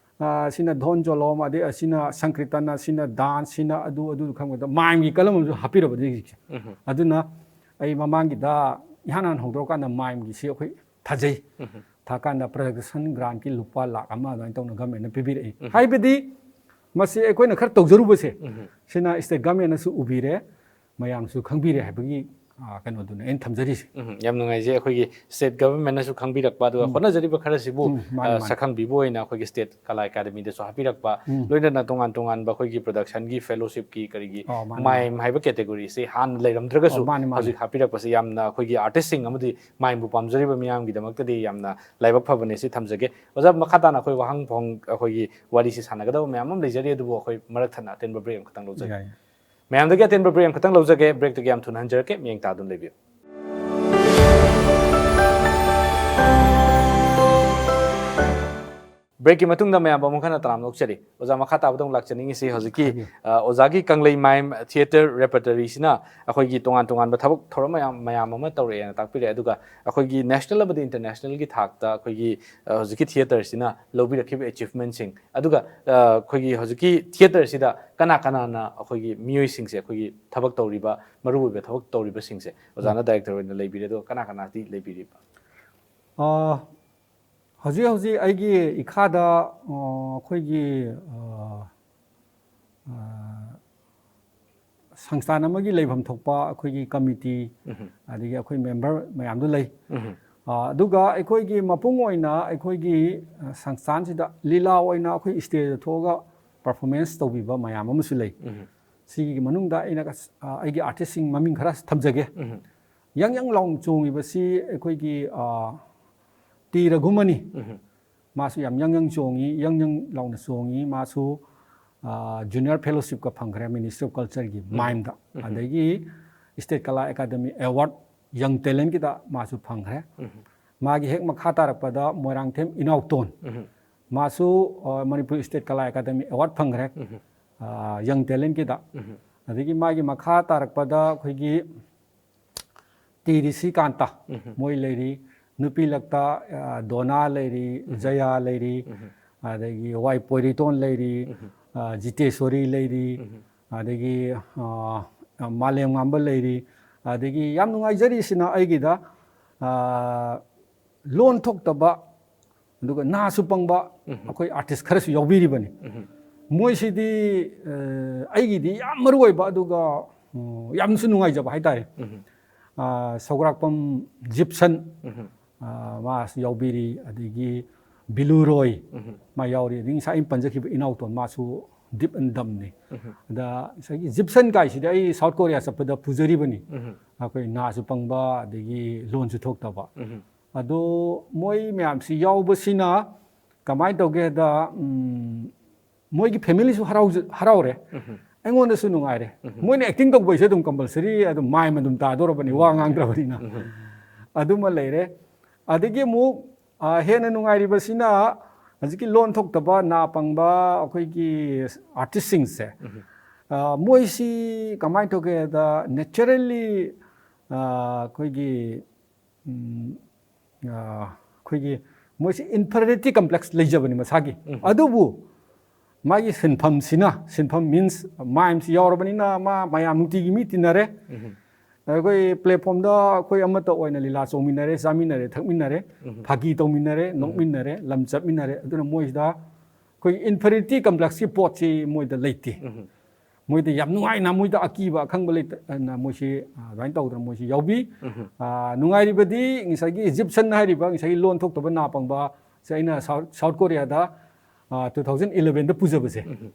ꯁꯤꯅ ꯙꯣꯟ ꯖꯣꯂꯣꯝ, ꯑꯗꯩ ꯑꯁꯤꯅ ꯁꯪꯀ꯭ꯔꯤꯇꯟ, ꯑꯁꯤꯅ dance, ꯁꯤꯅ ꯑꯗꯨ, ꯑꯗꯨ ꯈꯪꯕꯗ mimeꯒꯤ column ꯑꯃꯁꯨ ꯍꯥꯞꯄꯤꯔꯕ ꯍꯧꯖꯤꯛꯁꯦ꯫ ꯑꯗꯨꯅ ꯑꯩ ꯃꯃꯥꯡꯒꯤꯗ ꯏꯍꯥꯟ ꯍꯥꯟꯅ ꯍꯧꯗꯣꯔꯀꯥꯟꯗ mimeꯒꯤꯁꯤ ꯑꯩꯈꯣꯏ ꯊꯥꯖꯩ꯫ ꯊꯥꯀꯥꯟꯗ production grantꯀꯤ ꯂꯨꯄꯥ ꯂꯥꯈ ꯑꯃ ꯑꯗꯨꯃꯥꯏꯅ ꯇꯧꯅ governmentꯅ ꯄꯤꯕꯤꯔꯛꯏ꯫ ꯍꯥꯏꯕꯗꯤ ꯃꯁꯤ ꯑꯩꯈꯣꯏꯅ ꯈꯔ ꯇꯧꯖꯔꯨꯕꯁꯦ, ꯁꯤꯅ state governmentꯅꯁꯨ ꯎꯕꯤꯔꯦ, ꯃꯌꯥꯝꯁꯨ ꯈꯪꯕꯤꯔꯦ ꯍꯥꯏꯕꯒꯤ ꯑ, ꯀꯩꯅꯣꯗꯨꯅꯦ ꯑꯩꯅ ꯊꯝꯖꯔꯤꯁꯦ꯫ ꯎꯝ, ꯌꯥꯝ ꯅꯨꯡꯉꯥꯏꯖꯩ꯫ ꯑꯩꯈꯣꯏꯒꯤ ꯁ꯭ꯇꯦꯠ ꯒꯚꯔꯟꯃꯦꯟꯅꯁꯨ ꯈꯪꯕꯤꯔꯛꯄ, ꯑꯗꯨꯒ ꯍꯣꯠꯅꯖꯔꯤꯕ ꯈꯔꯁꯤꯕꯨ ꯎꯝ, ꯃꯥꯅꯤ, ꯑ, ꯃꯥꯅꯤ꯫ ꯁꯛꯈꯪꯕꯤꯕ ꯑꯣꯏꯅ ꯑꯩꯈꯣꯏꯒꯤ ꯁ꯭ꯇꯦꯠ ꯀꯂꯥ ꯑꯦꯀꯥꯗꯃꯤꯗꯁꯨ ꯍꯥꯞꯄꯤꯔꯛꯄ, ꯎꯝ꯫ ꯂꯣꯏꯅꯅ ꯇꯣꯉꯥꯟ ꯇꯣꯉꯥꯟꯕ ꯑꯩꯈꯣꯏꯒꯤ ꯄ꯭ꯔꯗꯛꯁꯟꯒꯤ ꯐꯦꯂꯣꯁꯤꯞꯀꯤ ꯀꯔꯤꯒꯤ ꯑꯣ, ꯃꯥꯅꯤ, ꯃꯥꯏꯝ ꯍꯥꯏꯕ ꯀꯦꯇꯦꯒꯣꯔꯤꯁꯤ ꯍꯥꯟꯅ ꯂꯩꯔꯝꯗ꯭ꯔꯒꯁꯨ ꯑꯣ, ꯃꯥꯅꯤ, ꯃꯥꯅꯤ꯫ ꯍꯧꯖꯤꯛ ꯍꯥꯞꯄꯤꯔꯛꯄꯁꯤ ꯌꯥꯝꯅ ꯑꯩꯈꯣꯏꯒꯤ ꯑꯥꯔꯇꯤꯁꯁꯤꯡ ꯑꯃꯗꯤ ꯃꯥꯏꯝꯕꯨ ꯄꯥꯝꯖꯔꯤꯕ ꯃꯤꯌꯥꯝꯒꯤꯗꯃꯛꯇꯗꯤ ꯌꯥꯝꯅ ꯂꯥꯏꯕꯛ ꯐꯕꯅꯤ ꯁꯤ ꯊꯝꯖꯒꯦ꯫ ꯑꯣꯖꯥ, ꯃꯈꯥ ꯇꯥꯅ ꯑꯩꯈꯣꯏ ꯋꯥꯍꯪ ꯐꯣꯡ-, ꯑꯩꯈꯣꯏꯒꯤ ꯋꯥꯔꯤꯁꯤ ꯁꯥꯟꯅꯒꯗꯕ ꯃꯌꯥꯝ ꯑꯃ ꯂꯩꯖꯔꯤ, ꯑꯗꯨꯕꯨ ꯑꯩꯈꯣꯏ ꯃꯔꯛ ꯊꯠꯅ ꯑꯇꯦꯟꯕ ꯕ꯭ꯔꯦꯛ ꯑꯃꯈꯛꯇꯪ ꯂꯧꯖꯒꯦ꯫ ꯌꯥꯏ꯫ ꯃꯌꯥꯝꯗꯒꯤ ꯑꯇꯦꯟꯕ ꯕ꯭ꯔꯦꯛ ꯑꯃꯈꯛꯇꯪ ꯂꯧꯖꯒꯦ꯫ ꯕ꯭ꯔꯦꯛꯇꯒꯤ ꯌꯥꯝ ꯊꯨꯅ ꯍꯟꯖꯔꯛꯀꯦ, ꯃꯤꯌꯦꯡ ꯇꯥꯗꯨꯅ ꯂꯩꯕꯤꯌꯨ꯫ ꯕ꯭ꯔꯦꯛꯀꯤ ꯃꯇꯨꯡꯗ ꯃꯌꯥꯝ ꯑꯃꯨꯛ ꯍꯟꯅ ꯇꯔꯥꯝꯅ ꯑꯣꯛꯆꯔꯤ꯫ ꯑꯣꯖꯥ, ꯃꯈꯥ ꯇꯥꯕꯗ ꯑꯃꯨꯛ ꯂꯥꯛꯆꯅꯤꯡꯉꯤꯁꯤ ꯍꯧꯖꯤꯛꯀꯤ, ꯍꯥꯏꯕꯤꯌꯨ꯫ ꯑ, ꯑꯣꯖꯥꯒꯤ ꯀꯪꯂꯩ ꯃꯥꯏꯝ ꯊꯤꯌꯦꯇꯔ ꯔꯦꯄꯔꯇꯔꯤꯁꯤꯅ ꯑꯩꯈꯣꯏꯒꯤ ꯇꯣꯉꯥꯟ ꯇꯣꯉꯥꯟꯕ ꯊꯕꯛ ꯊꯧꯔꯝ ꯃꯌꯥꯝ, ꯃꯌꯥꯝ ꯑꯃ ꯇꯧꯔꯛꯑꯦꯅ ꯇꯥꯛꯄꯤꯔꯛꯑꯦ꯫ ꯑꯗꯨꯒ ꯑꯩꯈꯣꯏꯒꯤ ꯅꯦꯁꯅꯦꯜ ꯑꯃꯗꯤ ꯏꯟꯇꯔꯅꯦꯁꯅꯦꯜꯒꯤ ꯊꯥꯛꯇ ꯑꯩꯈꯣꯏꯒꯤ, ꯑ, ꯍꯧꯖꯤꯛꯀꯤ ꯊꯤꯌꯦꯇꯔꯁꯤꯅ ꯂꯧꯕꯤꯔꯛꯈꯤꯕ ꯑꯦꯆꯤꯞꯃꯦꯟꯁꯤꯡ, ꯑꯗꯨꯒ, ꯑ, ꯑꯩꯈꯣꯏꯒꯤ ꯍꯧꯖꯤꯛꯀꯤ ꯊꯤꯌꯦꯇꯔꯁꯤꯗ ꯀꯅꯥ ꯀꯅꯥꯅ ꯑꯩꯈꯣꯏꯒꯤ ꯃꯤꯑꯣꯏꯁꯤꯡꯁꯦ, ꯑꯩꯈꯣꯏꯒꯤ ꯊꯕꯛ ꯇꯧꯔꯤꯕ, ꯃꯔꯨꯑꯣꯏꯕ ꯊꯕꯛ ꯇꯧꯔꯤꯕꯁꯤꯡꯁꯦ, ꯑꯣꯖꯥꯅ ꯗꯥꯏꯔꯦꯛꯇꯔ ꯑꯣꯏꯅ ꯂꯩꯕꯤꯔꯦ, ꯑꯗꯨꯒ ꯀꯅꯥ ꯀꯅꯥꯗꯤ ꯂꯩꯕꯤꯔꯤꯕ? ꯑ, ꯍꯧꯖꯤꯛ ꯍꯧꯖꯤꯛ ꯑꯩꯒꯤ ꯏꯈꯥꯗ, ꯑ, ꯑꯩꯈꯣꯏꯒꯤ, ꯑ, ꯑ, ꯁꯪꯁꯊꯥꯟ ꯑꯃꯒꯤ ꯂꯩꯐꯝ ꯊꯣꯛꯄ ꯑꯩꯈꯣꯏꯒꯤ ꯀꯃꯤꯇꯤ, ꯎꯝ꯫ ꯑꯗꯒꯤ ꯑꯩꯈꯣꯏ ꯃꯦꯝꯕꯔ ꯃꯌꯥꯝꯗꯨ ꯂꯩ꯫ ꯎꯝ꯫ ꯑ, ꯑꯗꯨꯒ ꯑꯩꯈꯣꯏꯒꯤ ꯃꯄꯨꯡ ꯑꯣꯏꯅ ꯑꯩꯈꯣꯏꯒꯤ, ꯑ, ꯁꯪꯁꯊꯥꯟꯁꯤꯗ ꯂꯤꯂꯥ ꯑꯣꯏꯅ ꯑꯩꯈꯣꯏ ꯁ꯭ꯇꯦꯖꯇ ꯊꯣꯛꯑꯒ ꯄꯔꯐꯣꯔꯃꯦꯟꯁ ꯇꯧꯕꯤꯕ ꯃꯌꯥꯝ ꯑꯃꯁꯨ ꯂꯩ꯫ ꯎꯝ꯫ ꯁꯤꯒꯤ ꯃꯅꯨꯡꯗ ꯑꯩꯅ ꯀꯁ-, ꯑ, ꯑꯩꯒꯤ ꯑꯥꯔꯇꯤꯁꯁꯤꯡ ꯃꯃꯤꯡ ꯈꯔ ꯊꯝꯖꯒꯦ꯫ ꯎꯝ꯫ ꯌꯪ ꯌꯪ ꯂꯥꯎꯅ ꯆꯣꯡꯉꯤꯕꯁꯤ ꯑꯩꯈꯣꯏꯒꯤ, ꯑ, ꯇꯤ ꯔꯘꯨꯃꯅꯤ꯫ ꯎꯝ꯫ ꯃꯥꯁꯨ ꯌꯥꯝ ꯌꯪ ꯌꯪ ꯆꯣꯡꯉꯤ, ꯌꯪ ꯌꯪ ꯂꯥꯎꯅ ꯆꯣꯡꯉꯤ꯫ ꯃꯥꯁꯨ, ꯑ, ꯖꯨꯅꯤꯌꯔ ꯐꯦꯂꯣꯁꯤꯞꯀ ꯐꯪꯈ꯭ꯔꯦ ꯃꯤꯅꯤꯁꯇ꯭ꯔꯤ ꯑꯣꯐ ꯀꯜꯆꯔꯒꯤ ꯃꯥꯏꯝꯗ꯫ ꯑꯗꯒꯤ ꯁ꯭ꯇꯦꯠ ꯀꯂꯥ ꯑꯦꯀꯥꯗꯃꯤ ꯑꯦꯋꯥꯔꯗ ꯌꯪ ꯇꯦꯂꯦꯟꯠꯀꯤꯗ ꯃꯥꯁꯨ ꯐꯪꯈ꯭ꯔꯦ꯫ ꯃꯥꯒꯤ ꯍꯦꯛ ꯃꯈꯥ ꯇꯥꯔꯛꯄꯗ ꯃꯣꯏꯔꯥꯡꯊꯦꯝ ꯏꯅꯥꯎꯇꯣꯟ꯫ ꯃꯥꯁꯨ, ꯑ, ꯃꯅꯤꯄꯨꯔ ꯁ꯭ꯇꯦꯠ ꯀꯂꯥ ꯑꯦꯀꯥꯗꯃꯤ ꯑꯦꯋꯥꯔꯗ ꯐꯪꯈ꯭ꯔꯦ, ꯑ, ꯌꯪ ꯇꯦꯂꯦꯟꯠꯀꯤꯗ꯫ ꯑꯗꯒꯤ ꯃꯥꯒꯤ ꯃꯈꯥ ꯇꯥꯔꯛꯄꯗ ꯑꯩꯈꯣꯏꯒꯤ ꯇꯤ ꯔꯤꯁꯤꯀꯥꯟꯇ, ꯃꯣꯏ ꯂꯩꯔꯤ, ꯅꯨꯄꯤ ꯂꯛꯇ, ꯑ, ꯗꯣꯅꯥ ꯂꯩꯔꯤ, ꯖꯌꯥ ꯂꯩꯔꯤ, ꯑꯗꯒꯤ ꯋꯥꯏ ꯄꯣꯏꯔꯤꯇꯣꯟ ꯂꯩꯔꯤ, ꯑ, ꯖꯤꯇꯦꯁꯣꯔꯤ ꯂꯩꯔꯤ, ꯑꯗꯒꯤ, ꯑ, ꯃꯥꯂꯦꯝ ꯉꯥꯝꯕ ꯂꯩꯔꯤ꯫ ꯑꯗꯒꯤ ꯌꯥꯝ ꯅꯨꯡꯉꯥꯏꯖꯔꯤꯁꯤꯅ ꯑꯩꯒꯤꯗ, ꯑ, ꯂꯣꯟ ꯊꯣꯛꯇꯕ, ꯑꯗꯨꯒ ꯅꯥꯁꯨ ꯄꯪꯕ ꯑꯩꯈꯣꯏ ꯑꯥꯔꯇꯤꯁ ꯈꯔꯁꯨ ꯌꯥꯎꯕꯤꯔꯤꯕꯅꯤ꯫ ꯃꯣꯏꯁꯤꯗꯤ, ꯑ, ꯑꯩꯒꯤꯗꯤ ꯌꯥꯝ ꯃꯔꯨ ꯑꯣꯏꯕ, ꯑꯗꯨꯒ, ꯎꯝ, ꯌꯥꯝꯁꯨ ꯅꯨꯡꯉꯥꯏꯖꯕ ꯍꯥꯏꯇꯥꯔꯦ꯫ ꯑ, ꯁꯧꯒ꯭ꯔꯥꯛꯄꯝ ꯖꯤꯞꯁꯟ, ꯎꯝ꯫ ꯑ, ꯃꯥꯁꯨ ꯌꯥꯎꯕꯤꯔꯤ, ꯑꯗꯒꯤ ꯕꯤꯂꯨ ꯔꯣꯏ, ꯎꯝ꯫ ꯃꯥ ꯌꯥꯎꯔꯤ, ꯑꯗꯒꯤ ꯉꯁꯥꯏ ꯑꯩꯅ ꯄꯟꯖꯈꯤꯕ ꯏꯅꯥꯎꯇꯣꯟ, ꯃꯥꯁꯨ ꯗꯤꯞ ꯑꯦꯟ ꯗꯝꯅꯤ꯫ ꯎꯝ꯫ ꯑꯗ ꯉꯁꯥꯏꯒꯤ ꯖꯤꯞꯁꯟ ꯀꯥꯏꯁꯤꯗꯤ ꯑꯩ ꯁꯥꯎꯠ ꯀꯣꯔꯤꯌꯥ ꯆꯠꯄꯗ ꯄꯨꯖꯔꯤꯕꯅꯤ꯫ ꯎꯝ꯫ ꯑꯩꯈꯣꯏ ꯅꯥꯁꯨ ꯄꯪꯕ, ꯑꯗꯒꯤ ꯂꯣꯟꯁꯨ ꯊꯣꯛꯇꯕ꯫ ꯎꯝ꯫ ꯑꯗꯣ ꯃꯣꯏ ꯃꯌꯥꯝꯁꯤ ꯌꯥꯎꯕꯁꯤꯅ ꯀꯃꯥꯏꯅ ꯇꯧꯒꯦꯗ, ꯎꯝ, ꯃꯣꯏꯒꯤ ꯐꯦꯃꯤꯂꯤꯁꯨ ꯍꯔꯥꯎꯖ-, ꯍꯔꯥꯎꯔꯦ꯫ ꯎꯝ꯫ ꯑꯩꯉꯣꯟꯗꯁꯨ ꯅꯨꯡꯉꯥꯏꯔꯦ꯫ ꯎꯝ꯫ ꯃꯣꯏꯅ ꯑꯦꯛꯇꯤꯡ ꯇꯧꯕꯩꯁꯨ ꯑꯗꯨꯝ ꯀꯝꯄꯜꯁꯔꯤ ꯑꯗꯨꯝ ꯃꯥꯏꯝ ꯑꯗꯨꯝ ꯇꯥꯗꯣꯔꯕꯅꯤ, ꯋꯥ ꯎꯝ꯫ ꯉꯥꯡꯗ꯭ꯔꯕꯅꯤꯅ꯫ ꯎꯝ꯫ ꯑꯗꯨꯃ ꯂꯩꯔꯦ꯫ ꯑꯗꯒꯤ ꯑꯃꯨꯛ, ꯑ, ꯍꯦꯟꯅ ꯅꯨꯡꯉꯥꯏꯔꯤꯕꯁꯤꯅ ꯍꯧꯖꯤꯛꯀꯤ ꯂꯣꯟ ꯊꯣꯛꯇꯕ, ꯅꯥ ꯄꯪꯕ ꯑꯩꯈꯣꯏꯒꯤ ꯑꯥꯔꯇꯤꯁꯁꯤꯡꯁꯦ, ꯎꯝ꯫ ꯑ, ꯃꯣꯏꯁꯤ ꯀꯃꯥꯏꯅ ꯇꯧꯒꯦꯗ, ꯅꯦꯆꯔꯦꯜꯂꯤ, ꯑ, ꯑꯩꯈꯣꯏꯒꯤ, ꯎꯝ, ꯑ, ꯑꯩꯈꯣꯏꯒꯤ ꯃꯣꯏꯁꯤ ꯏꯟꯐꯤꯔꯤꯌꯔꯤꯇꯤ ꯀꯝꯄ꯭ꯂꯦꯛꯁ ꯂꯩꯖꯕꯅꯤ ꯃꯁꯥꯒꯤ꯫ ꯎꯝ꯫ ꯑꯗꯨꯕꯨ ꯃꯥꯒꯤ ꯁꯤꯟꯐꯝꯁꯤꯅ, ꯁꯤꯟꯐꯝ ꯃꯤꯟꯁ ꯃꯥꯏꯝꯁꯤ ꯌꯥꯎꯔꯕꯅꯤꯅ ꯃꯥ ꯃꯌꯥꯝ ꯅꯨꯡꯇꯤꯒꯤ ꯃꯤ ꯇꯤꯟꯅꯔꯦ꯫ ꯎꯝ꯫ ꯑꯩꯈꯣꯏ ꯄ꯭ꯂꯦꯠꯐꯣꯝꯗ ꯑꯩꯈꯣꯏ ꯑꯃꯠꯇ ꯑꯣꯏꯅ ꯂꯤꯂꯥ ꯆꯣꯡꯃꯤꯟꯅꯔꯦ, ꯆꯥꯃꯤꯟꯅꯔꯦ, ꯊꯛꯃꯤꯟꯅꯔꯦ, ꯎꯝ꯫ ꯐꯥꯒꯤ ꯇꯧꯃꯤꯟꯅꯔꯦ, ꯎꯝ꯫ ꯅꯣꯛꯃꯤꯟꯅꯔꯦ, ꯂꯝ ꯆꯠꯃꯤꯟꯅꯔꯦ꯫ ꯑꯗꯨꯅ ꯃꯣꯏꯁꯤꯗ ꯑꯩꯈꯣꯏꯒꯤ ꯏꯟꯐꯤꯔꯤꯌꯔꯤꯇꯤ ꯀꯝꯄ꯭ꯂꯦꯛꯁꯀꯤ ꯄꯣꯠꯁꯤ ꯃꯣꯏꯗ ꯂꯩꯇꯦ꯫ ꯎꯝ꯫ ꯃꯣꯏꯗ ꯌꯥꯝ ꯅꯨꯡꯉꯥꯏꯅ, ꯃꯣꯏꯗ ꯑꯀꯤꯕ ꯑꯈꯪꯕ ꯂꯩꯇꯅ ꯃꯣꯏꯁꯤ, ꯑ, ꯑꯗꯨꯃꯥꯏꯅ ꯇꯧꯗꯅ ꯃꯣꯏꯁꯤ ꯌꯥꯎꯕꯤ꯫ ꯎꯝ꯫ ꯑ, ꯅꯨꯡꯉꯥꯏꯔꯤꯕꯗꯤ ꯉꯁꯥꯏꯒꯤ ꯏꯖꯤꯞꯁꯟ ꯍꯥꯏꯔꯤꯕ ꯉꯁꯥꯏꯒꯤ ꯂꯣꯟ ꯊꯣꯛꯇꯕ ꯅꯥ ꯄꯪꯕ ꯁꯦ ꯑꯩꯅ ꯁꯥꯎꯠ, ꯁꯥꯎꯠ ꯀꯣꯔꯤꯌꯥꯗ, ꯑ, ꯇꯨ ꯊꯥꯎꯖꯟ ꯏꯂꯚꯦꯟꯗ ꯄꯨꯖꯕꯁꯦ꯫ ꯎꯝ꯫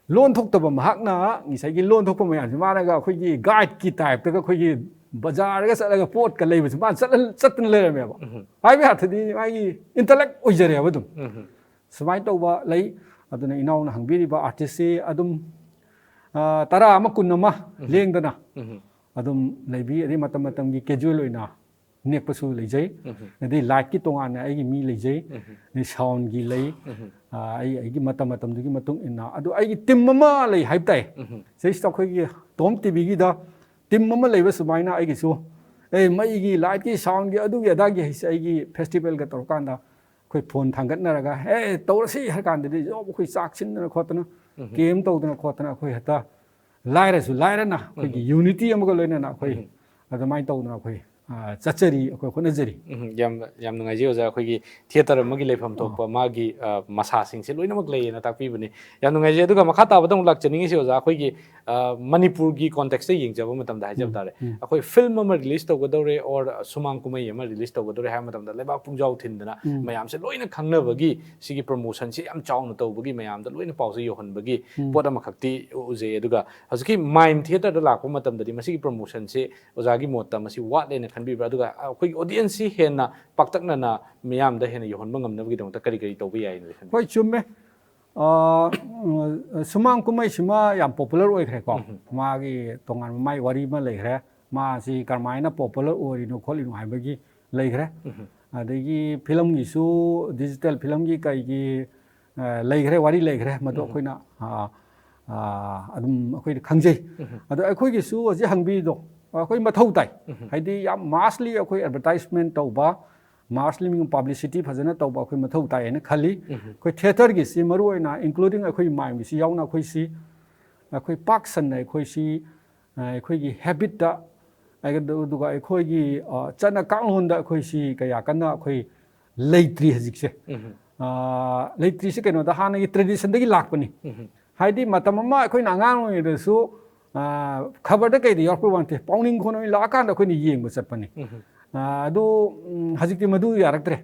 ꯂꯣꯟ ꯊꯣꯛꯇꯕ ꯃꯍꯥꯛꯅ ꯉꯁꯥꯏꯒꯤ ꯂꯣꯟ ꯊꯣꯛꯄ ꯃꯌꯥꯝꯁꯦ ꯃꯥꯅꯒ ꯑꯩꯈꯣꯏꯒꯤ ꯒꯥꯏꯗꯀꯤ ꯇꯥꯏꯞꯇꯒ ꯑꯩꯈꯣꯏꯒꯤ ꯕꯖꯥꯔꯒ ꯆꯠꯂꯒ ꯄꯣꯠꯀ ꯂꯩꯕꯁꯦ ꯃꯥꯅ ꯆꯠꯍꯟ-, ꯆꯠꯇꯅ ꯂꯩꯔꯝꯃꯦꯕ꯫ ꯎꯝ꯫ ꯍꯥꯏꯕ ꯌꯥꯗ꯭ꯔꯗꯤ ꯃꯥꯒꯤ ꯏꯟꯇꯂꯦꯛ ꯑꯣꯏꯖꯔꯦꯕ ꯑꯗꯨꯝ꯫ ꯎꯝ꯫ ꯁꯨꯃꯥꯏꯅ ꯇꯧꯕ ꯂꯩ꯫ ꯑꯗꯨꯅ ꯏꯅꯥꯎꯅ ꯍꯪꯕꯤꯔꯤꯕ ꯑꯥꯔꯇꯤꯁꯁꯤ ꯑꯗꯨꯝ, ꯑ, ꯇꯔꯥ ꯑꯃ, ꯀꯨꯟ ꯑꯃ ꯎꯝ꯫ ꯂꯦꯡꯗꯅ ꯎꯝ꯫ ꯑꯗꯨꯝ ꯂꯩꯕꯤ꯫ ꯑꯗꯩ ꯃꯇꯝ ꯃꯇꯝꯒꯤ ꯀꯦꯖꯨꯋꯦꯜ ꯑꯣꯏꯅ ꯅꯦꯛꯄꯁꯨ ꯂꯩꯖꯩ꯫ ꯎꯝ꯫ ꯑꯗꯩ ꯂꯥꯏꯠꯀꯤ ꯇꯣꯉꯥꯟꯅ ꯑꯩꯒꯤ ꯃꯤ ꯂꯩꯖꯩ꯫ ꯎꯝ꯫ ꯑꯗꯩ ꯁꯥꯎꯟꯒꯤ ꯂꯩ꯫ ꯎꯝ꯫ ꯑ, ꯑꯩ, ꯑꯩꯒꯤ ꯃꯇꯝ ꯃꯇꯝꯗꯨꯒꯤ ꯃꯇꯨꯡ ꯏꯟꯅ꯫ ꯑꯗꯨ ꯑꯩꯒꯤ ꯇꯤꯝ ꯑꯃ ꯂꯩ ꯍꯥꯏꯕ ꯇꯥꯏ꯫ ꯎꯝ꯫ ꯁꯤꯗꯩꯁꯤꯗ ꯑꯩꯈꯣꯏꯒꯤ ꯇꯣꯝ ꯇꯤꯚꯤꯒꯤꯗ ꯇꯤꯝ ꯑꯃ ꯂꯩꯕ ꯁꯨꯃꯥꯏꯅ ꯑꯩꯒꯤꯁꯨ, ꯑꯦ, ꯃꯩꯒꯤ, ꯂꯥꯏꯠꯀꯤ, ꯁꯥꯎꯟꯒꯤ, ꯑꯗꯨꯒꯤ ꯑꯗꯥꯒꯤ ꯍꯥꯏꯁꯦ ꯑꯩꯒꯤ ꯐꯦꯁꯇꯤꯚꯦꯜꯒ ꯇꯧꯔꯀꯥꯟꯗ ꯑꯩꯈꯣꯏ ꯐꯣꯟ ꯊꯥꯡꯒꯠꯅꯔꯒ, "ꯍꯦ, ꯇꯧꯔꯁꯤ" ꯍꯥꯏꯔ ꯀꯥꯟꯗꯗꯤ ꯖꯣꯕ ꯑꯩꯈꯣꯏ ꯆꯥꯛ ꯁꯤꯟꯗꯅ ꯈꯣꯠꯇꯅ, ꯎꯝ꯫ ꯀꯦꯝ ꯇꯧꯗꯅ ꯈꯣꯠꯇꯅ ꯑꯩꯈꯣꯏ ꯍꯦꯛꯇ ꯂꯥꯏꯔꯁꯨ ꯂꯥꯏꯔꯅ ꯑꯩꯈꯣꯏꯒꯤ ꯎꯝ꯫ ꯌꯨꯅꯤꯇꯤ ꯑꯃꯒ ꯂꯣꯏꯅꯅ ꯑꯩꯈꯣꯏ ꯎꯝ꯫ ꯑꯗꯨꯃꯥꯏꯅ ꯇꯧꯗꯅ ꯑꯩꯈꯣꯏ ꯑ, ꯆꯠꯆꯔꯤ, ꯑꯩꯈꯣꯏ ꯍꯣꯠꯅꯖꯔꯤ꯫ ꯎꯝ, ꯌꯥꯝ ꯌꯥꯝ ꯅꯨꯡꯉꯥꯏꯖꯩ ꯑꯣꯖꯥ꯫ ꯑꯩꯈꯣꯏꯒꯤ ꯊꯤꯌꯦꯇꯔ ꯑꯃꯒꯤ ꯂꯩꯐꯝ ꯊꯣꯛꯄ ꯃꯥꯒꯤ ꯑ, ꯃꯁꯥꯁꯤꯡꯁꯦ ꯂꯣꯏꯅꯃꯛ ꯂꯩꯌꯦꯅ ꯇꯥꯛꯄꯤꯕꯅꯤ꯫ ꯌꯥꯝ ꯅꯨꯡꯉꯥꯏꯖꯩ꯫ ꯑꯗꯨꯒ ꯃꯈꯥ ꯇꯥꯕꯗ ꯑꯃꯨꯛ ꯂꯥꯛꯆꯅꯤꯡꯉꯤꯁꯤ ꯑꯣꯖꯥ, ꯑꯩꯈꯣꯏꯒꯤ ꯑ, ꯃꯅꯤꯄꯨꯔꯒꯤ ꯀꯣꯟꯇꯦꯛꯁꯇ ꯌꯦꯡꯖꯕ ꯃꯇꯝꯗ ꯍꯥꯏꯖꯕ ꯇꯥꯔꯦ, ꯑꯩꯈꯣꯏ ꯐꯤꯂꯝ ꯑꯃ ꯔꯤꯂꯤꯁ ꯇꯧꯒꯗꯧꯔꯦ ꯑꯣꯔ ꯁꯨꯃꯥꯡ ꯀꯨꯝꯍꯩ ꯑꯃ ꯔꯤꯂꯤꯁ ꯇꯧꯒꯗꯧꯔꯦ ꯍꯥꯏꯕ ꯃꯇꯝꯗ ꯂꯩꯕꯥꯛ ꯄꯨꯡꯖꯥꯎ ꯊꯤꯟꯗꯅ ꯃꯌꯥꯝꯁꯦ ꯂꯣꯏꯅ ꯈꯪꯅꯕꯒꯤ ꯁꯤꯒꯤ ꯄ꯭ꯔꯣꯃꯣꯁꯟꯁꯦ ꯌꯥꯝ ꯆꯥꯎꯅ ꯇꯧꯕꯒꯤ ꯃꯌꯥꯝꯗ ꯂꯣꯏꯅ ꯄꯥꯎꯁꯦ ꯌꯧꯍꯟꯕꯒꯤ ꯄꯣꯠ ꯑꯃꯈꯛꯇꯤ ꯎꯖꯩ꯫ ꯑꯗꯨꯒ ꯍꯧꯖꯤꯛꯀꯤ ꯃꯥꯏꯝ ꯊꯤꯌꯦꯇꯔꯗ ꯂꯥꯛꯄ ꯃꯇꯝꯗꯗꯤ ꯃꯁꯤꯒꯤ ꯄ꯭ꯔꯣꯃꯣꯁꯟꯁꯦ ꯑꯣꯖꯥꯒꯤ ꯃꯣꯠꯇ ꯃꯁꯤ ꯋꯥꯠꯂꯦꯅ ꯈꯟꯕꯤꯕ꯭ꯔꯥ? ꯑꯗꯨꯒ ꯑꯩꯈꯣꯏꯒꯤ ꯑꯣꯗꯤꯌꯦꯟꯁꯁꯤ ꯍꯦꯟꯅ ꯄꯥꯛꯇꯛꯅꯅ ꯃꯤꯌꯥꯝꯗ ꯍꯦꯟꯅ ꯌꯧꯍꯟꯕ ꯉꯝꯅꯕꯒꯤꯗꯃꯛꯇ ꯀꯔꯤ ꯀꯔꯤ ꯇꯧꯕ ꯌꯥꯏꯅ ꯈꯟꯕꯤ? ꯍꯣꯏ, ꯆꯨꯝꯃꯦ꯫ ꯑ, ꯁꯨꯃꯥꯡ ꯀꯨꯝꯍꯩꯁꯤꯃ ꯌꯥꯝ ꯄꯣꯄꯨꯂꯔ ꯑꯣꯏꯈ꯭ꯔꯦꯀꯣ꯫ ꯃꯥꯒꯤ ꯇꯣꯉꯥꯟꯕ ꯃꯥꯏ ꯋꯥꯔꯤ ꯑꯃ ꯂꯩꯈ꯭ꯔꯦ꯫ ꯃꯥꯁꯤ ꯀꯔꯝꯍꯥꯏꯅ ꯄꯣꯄꯨꯂꯔ ꯑꯣꯏꯔꯤꯅꯣ ꯈꯣꯠꯂꯤꯅꯣ ꯍꯥꯏꯕꯒꯤ ꯂꯩꯈ꯭ꯔꯦ꯫ ꯑꯗꯒꯤ ꯐꯤꯂꯝꯒꯤꯁꯨ, ꯗꯤꯖꯤꯇꯦꯜ ꯐꯤꯂꯝꯒꯤ ꯀꯩꯒꯤ, ꯑ, ꯂꯩꯈ꯭ꯔꯦ, ꯋꯥꯔꯤ ꯂꯩꯈ꯭ꯔꯦ꯫ ꯃꯗꯨ ꯑꯩꯈꯣꯏꯅ, ꯑ, ꯑ, ꯑꯗꯨꯝ ꯑꯩꯈꯣꯏꯅ ꯈꯪꯖꯩ꯫ ꯑꯗꯣ ꯑꯩꯈꯣꯏꯒꯤꯁꯨ ꯍꯧꯖꯤꯛ ꯍꯪꯕꯤꯗꯣ ꯑꯩꯈꯣꯏ ꯃꯊꯧ ꯇꯥꯏ꯫ ꯍꯥꯏꯗꯤ ꯌꯥꯝ ꯃꯥꯁꯂꯤ ꯑꯩꯈꯣꯏ ꯑꯦꯗꯚꯔꯇꯥꯏꯁꯃꯦꯟ ꯇꯧꯕ, ꯃꯥꯁꯂꯤ ꯃꯤꯡ ꯄꯥꯕ꯭ꯂꯤꯁꯤꯇꯤ ꯐꯖꯅ ꯇꯧꯕ ꯑꯩꯈꯣꯏ ꯃꯊꯧ ꯇꯥꯏ ꯍꯥꯏꯅ ꯈꯜꯂꯤ꯫ ꯑꯩꯈꯣꯏ ꯊꯤꯌꯦꯇꯔꯒꯤꯁꯤ ꯃꯔꯨ ꯑꯣꯏꯅ, ꯏꯟꯀ꯭ꯂꯨꯗꯤꯡ ꯑꯩꯈꯣꯏ ꯃꯥꯏꯝꯒꯤꯁꯤ ꯌꯥꯎꯅ, ꯑꯩꯈꯣꯏꯁꯤ ꯑꯩꯈꯣꯏ ꯄꯥꯛ ꯁꯟꯅ ꯑꯩꯈꯣꯏꯁꯤ, ꯑ, ꯑꯩꯈꯣꯏꯒꯤ ꯍꯦꯕꯤꯠꯇ, ꯑꯗꯨꯒ ꯑꯩꯈꯣꯏꯒꯤ, ꯑ, ꯆꯠꯅ ꯀꯥꯡꯂꯣꯟꯗ ꯑꯩꯈꯣꯏꯁꯤ ꯀꯌꯥ ꯀꯟꯅ ꯑꯩꯈꯣꯏ ꯂꯩꯇ꯭ꯔꯤ ꯍꯧꯖꯤꯛꯁꯦ꯫ ꯑ, ꯂꯩꯇ꯭ꯔꯤꯁꯦ ꯀꯩꯅꯣꯗ, ꯍꯥꯟꯅꯒꯤ ꯇ꯭ꯔꯦꯗꯤꯁꯟꯗꯒꯤ ꯂꯥꯛꯄꯅꯤ꯫ ꯍꯥꯏꯗꯤ ꯃꯇꯝ ꯑꯃ ꯑꯩꯈꯣꯏꯅ ꯑꯉꯥꯡ ꯑꯣꯏꯔꯤꯉꯩꯗꯁꯨ, ꯑ, ꯈꯕꯔꯗ ꯀꯩꯗ ꯌꯥꯎꯔꯛꯄ ꯋꯥ ꯅꯠꯇꯦ, ꯄꯥꯎꯅꯤꯡ ꯈꯣꯟ ꯑꯣꯏꯅ ꯂꯥꯛꯑꯀꯥꯟꯗ ꯑꯩꯈꯣꯏꯅ ꯌꯦꯡꯕ ꯆꯠꯄꯅꯤ꯫ ꯑ, ꯑꯗꯨ, ꯎꯝ, ꯍꯧꯖꯤꯛꯇꯤ ꯃꯗꯨ ꯌꯥꯔꯛꯇ꯭ꯔꯦ꯫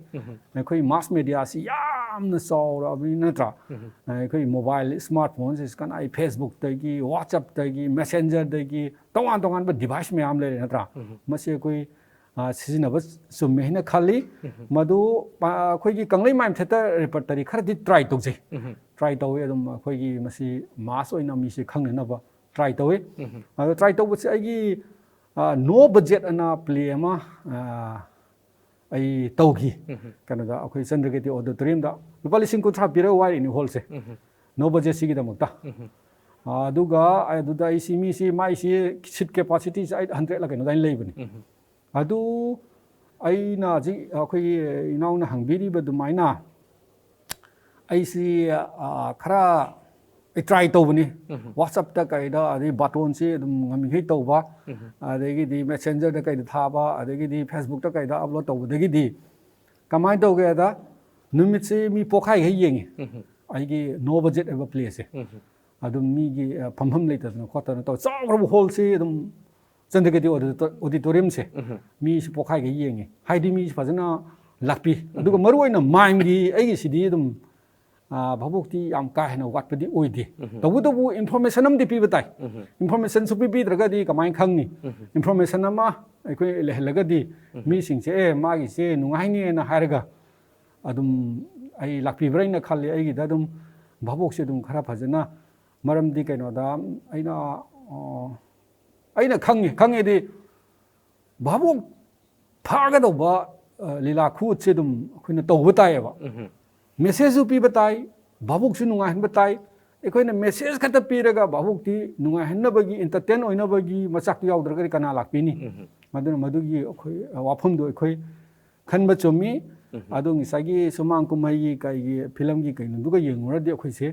ꯑꯩꯈꯣꯏ ꯃꯥꯁ ꯃꯦꯗꯤꯌꯥꯁꯤ ꯌꯥꯝꯅ ꯆꯥꯎꯔꯛꯑꯕꯅꯤ, ꯅꯠꯇ꯭ꯔꯥ? ꯑ, ꯑꯩꯈꯣꯏ ꯃꯣꯕꯥꯏꯜ, ꯁ꯭ꯃꯥꯔꯠ ꯐꯣꯟꯁꯤ ꯀꯅꯥꯏ, ꯐꯦꯁꯕꯨꯛꯇꯒꯤ, ꯋꯥꯆꯞꯇꯒꯤ, ꯃꯦꯁꯦꯟꯖꯔꯗꯒꯤ, ꯇꯣꯉꯥꯟ ꯇꯣꯉꯥꯟꯕ ꯗꯤꯚꯥꯏꯁ ꯃꯌꯥꯝ ꯂꯩꯔꯦ, ꯅꯠꯇ꯭ꯔꯥ? ꯃꯁꯤ ꯑꯩꯈꯣꯏ, ꯑ, ꯁꯤꯖꯤꯟꯅꯕ ꯆꯨꯝꯃꯦ ꯍꯥꯏꯅ ꯈꯜꯂꯤ꯫ ꯃꯗꯨ, ꯑ, ꯑꯩꯈꯣꯏꯒꯤ ꯀꯪꯂꯩ ꯃꯥꯏꯝ ꯊꯤꯌꯦꯇꯔ ꯔꯦꯄꯔꯇꯔꯤ ꯈꯔꯗꯤ ꯇ꯭ꯔꯥꯏ ꯇꯧꯖꯩ꯫ ꯇ꯭ꯔꯥꯏ ꯇꯧꯋꯤ꯫ ꯑꯗꯨꯝ ꯑꯩꯈꯣꯏꯒꯤ ꯃꯁꯤ ꯃꯥꯁ ꯑꯣꯏꯅ ꯃꯤꯁꯤ ꯈꯪꯅꯅꯕ ꯇ꯭ꯔꯥꯏ ꯇꯧꯋꯤ꯫ ꯑꯗꯣ ꯇ꯭ꯔꯥꯏ ꯇꯧꯕꯁꯦ ꯑꯩꯒꯤ, ꯑ, ꯅꯣ ꯕꯖꯦꯠ ꯑꯅ ꯄ꯭ꯂꯦ ꯑꯃ, ꯑ, ꯑꯩ ꯇꯧꯈꯤ꯫ ꯀꯩꯅꯣꯗ, ꯑꯩꯈꯣꯏ ꯆꯟꯗ꯭ꯔꯀꯤꯔꯇꯤ ꯑꯣꯗꯤꯇꯣꯔꯤꯌꯝꯗ ꯂꯨꯄꯥ ꯂꯤꯁꯤꯡ ꯀꯨꯟꯊ꯭ꯔꯥ ꯄꯤꯔꯒ ꯋꯥꯏꯔꯤꯅꯤ ꯍꯣꯜꯁꯦ, ꯅꯣ ꯕꯖꯦꯠꯁꯤꯒꯤꯗꯃꯛꯇ꯫ ꯑ, ꯑꯗꯨꯒ ꯑꯗꯨꯗ ꯑꯩꯁꯤ, ꯃꯤꯁꯤ, ꯃꯥꯏꯁꯤ ꯁꯤꯠ ꯀꯦꯄꯥꯁꯤꯇꯤꯁꯦ ꯑꯩꯠ ꯍꯟꯗ꯭ꯔꯦꯠꯂ ꯀꯩꯅꯣ ꯑꯗꯨꯃꯥꯏꯅ ꯂꯩꯕꯅꯤ꯫ ꯑꯗꯨ ꯑꯩꯅ ꯍꯧꯖꯤꯛ ꯑꯩꯈꯣꯏꯒꯤ ꯏꯅꯥꯎꯅ ꯍꯪꯕꯤꯔꯤꯕ ꯑꯗꯨꯃꯥꯏꯅ ꯑꯩꯁꯤ, ꯑ, ꯈꯔ ꯑꯩ ꯇ꯭ꯔꯥꯏ ꯇꯧꯕꯅꯤ꯫ ꯋꯥꯆꯞꯇ ꯀꯩꯗ, ꯑꯗꯩ ꯕꯥꯇꯣꯟꯁꯤ ꯑꯗꯨꯝ ꯉꯝꯃꯤꯈꯩ ꯇꯧꯕ, ꯑꯗꯒꯤꯗꯤ ꯃꯦꯁꯦꯟꯖꯔꯗ ꯀꯩꯗ ꯊꯥꯕ, ꯑꯗꯒꯤꯗꯤ ꯐꯦꯁꯕꯨꯛꯇ ꯀꯩꯗ ꯑꯞꯂꯣꯗ ꯇꯧꯕꯗꯒꯤꯗꯤ ꯀꯃꯥꯏꯅ ꯇꯧꯒꯦꯗ, ꯅꯨꯃꯤꯠꯁꯤ ꯃꯤ ꯄꯣꯛꯈꯥꯏꯈꯩ ꯌꯦꯡꯉꯤ꯫ ꯑꯩꯒꯤ ꯅꯣ ꯕꯖꯦꯠ ꯍꯥꯏꯕ ꯄ꯭ꯂꯦꯁꯦ꯫ ꯑꯗꯨꯝ ꯃꯤꯒꯤ, ꯑ, ꯐꯝꯐꯝ ꯂꯩꯇꯗꯅ ꯈꯣꯠꯇꯅ ꯇꯧ, ꯆꯥꯎꯈ꯭ꯔꯕ ꯍꯣꯜꯁꯤ ꯑꯗꯨꯝ ꯆꯟꯗ꯭ꯔꯒꯗꯤ ꯑꯣꯗꯤꯇꯣꯔꯤꯌꯝꯁꯦ ꯃꯤꯁꯤ ꯄꯣꯛꯈꯥꯏꯈꯩ ꯌꯦꯡꯉꯤ꯫ ꯍꯥꯏꯗꯤ ꯃꯤꯁꯤ ꯐꯖꯅ ꯂꯥꯛꯄꯤ꯫ ꯑꯗꯨꯒ ꯃꯔꯨ ꯑꯣꯏꯅ ꯃꯥꯏꯝꯒꯤ ꯑꯩꯒꯤꯁꯤꯗꯤ ꯑꯗꯨꯝ, ꯑ, ꯚꯥꯕꯣꯛꯇꯤ ꯌꯥꯝ ꯀꯥ ꯍꯦꯟꯅ ꯋꯥꯠꯄꯗꯤ ꯑꯣꯏꯗꯦ꯫ ꯇꯧꯕꯇꯕꯨ ꯏꯟꯐꯣꯔꯃꯦꯁꯟ ꯑꯃꯗꯤ ꯄꯤꯕ ꯇꯥꯏ꯫ ꯏꯟꯐꯣꯔꯃꯦꯁꯟ ꯁꯨꯡꯄꯤ ꯄꯤꯗ꯭ꯔꯒꯗꯤ ꯀꯃꯥꯏꯅ ꯈꯪꯅꯤ? ꯏꯟꯐꯣꯔꯃꯦꯁꯟ ꯑꯃ ꯑꯩꯈꯣꯏ ꯂꯩꯍꯜꯂꯒꯗꯤ ꯃꯤꯁꯤꯡꯁꯦ, "ꯑꯦ, ꯃꯥꯒꯤꯁꯦ ꯅꯨꯡꯉꯥꯏꯅꯤꯅ" ꯍꯥꯏꯔꯒ ꯑꯗꯨꯝ ꯑꯩ ꯂꯥꯛꯄꯤꯕ꯭ꯔꯥ ꯍꯥꯏꯅ ꯈꯜꯂꯤ꯫ ꯑꯩꯒꯤꯗ ꯑꯗꯨꯝ ꯚꯥꯕꯣꯛꯁꯦ ꯑꯗꯨꯝ ꯈꯔ ꯐꯖꯅ, ꯃꯔꯝꯗꯤ ꯀꯩꯅꯣꯗ ꯑꯩꯅ, ꯑ, ꯑꯩꯅ ꯈꯪꯉꯤ, ꯈꯪꯉꯦꯗꯤ ꯚꯥꯕꯣꯛ ꯐꯥꯒꯗꯧꯕ, ꯑ, ꯂꯤꯂꯥ ꯈꯨꯠꯁꯦ ꯑꯗꯨꯝ ꯑꯩꯈꯣꯏꯅ ꯇꯧꯕ ꯇꯥꯏꯌꯦꯕ꯫ ꯃꯦꯁꯦꯖꯁꯨ ꯄꯤꯕ ꯇꯥꯏ, ꯚꯥꯕꯣꯛꯁꯨ ꯅꯨꯡꯉꯥꯏꯍꯟꯕ ꯇꯥꯏ꯫ ꯑꯩꯈꯣꯏꯅ ꯃꯦꯁꯦꯖ ꯈꯛꯇ ꯄꯤꯔꯒ ꯚꯥꯕꯣꯛꯇꯤ ꯅꯨꯡꯉꯥꯏꯍꯟꯅꯕꯒꯤ, ꯑꯦꯟꯇꯔꯇꯦꯟ ꯑꯣꯏꯅꯕꯒꯤ ꯃꯆꯥꯛꯇꯨ ꯌꯥꯎꯗ꯭ꯔꯒꯗꯤ ꯀꯅꯥ ꯂꯥꯛꯄꯤꯅꯤ? ꯑꯗꯨꯅ ꯃꯗꯨꯒꯤ ꯑꯩꯈꯣꯏ, ꯑ, ꯋꯥꯐꯝꯗꯣ ꯑꯩꯈꯣꯏ ꯈꯟꯕ ꯆꯨꯝꯃꯤ꯫ ꯑꯗꯣ ꯉꯁꯥꯏꯒꯤ ꯁꯨꯃꯥꯡ ꯀꯨꯝꯍꯩꯒꯤ ꯀꯩꯒꯤ ꯐꯤꯂꯝꯒꯤ ꯀꯩꯅꯣꯗꯨꯒ ꯌꯦꯡꯉꯨꯔꯗꯤ ꯑꯩꯈꯣꯏꯁꯦ,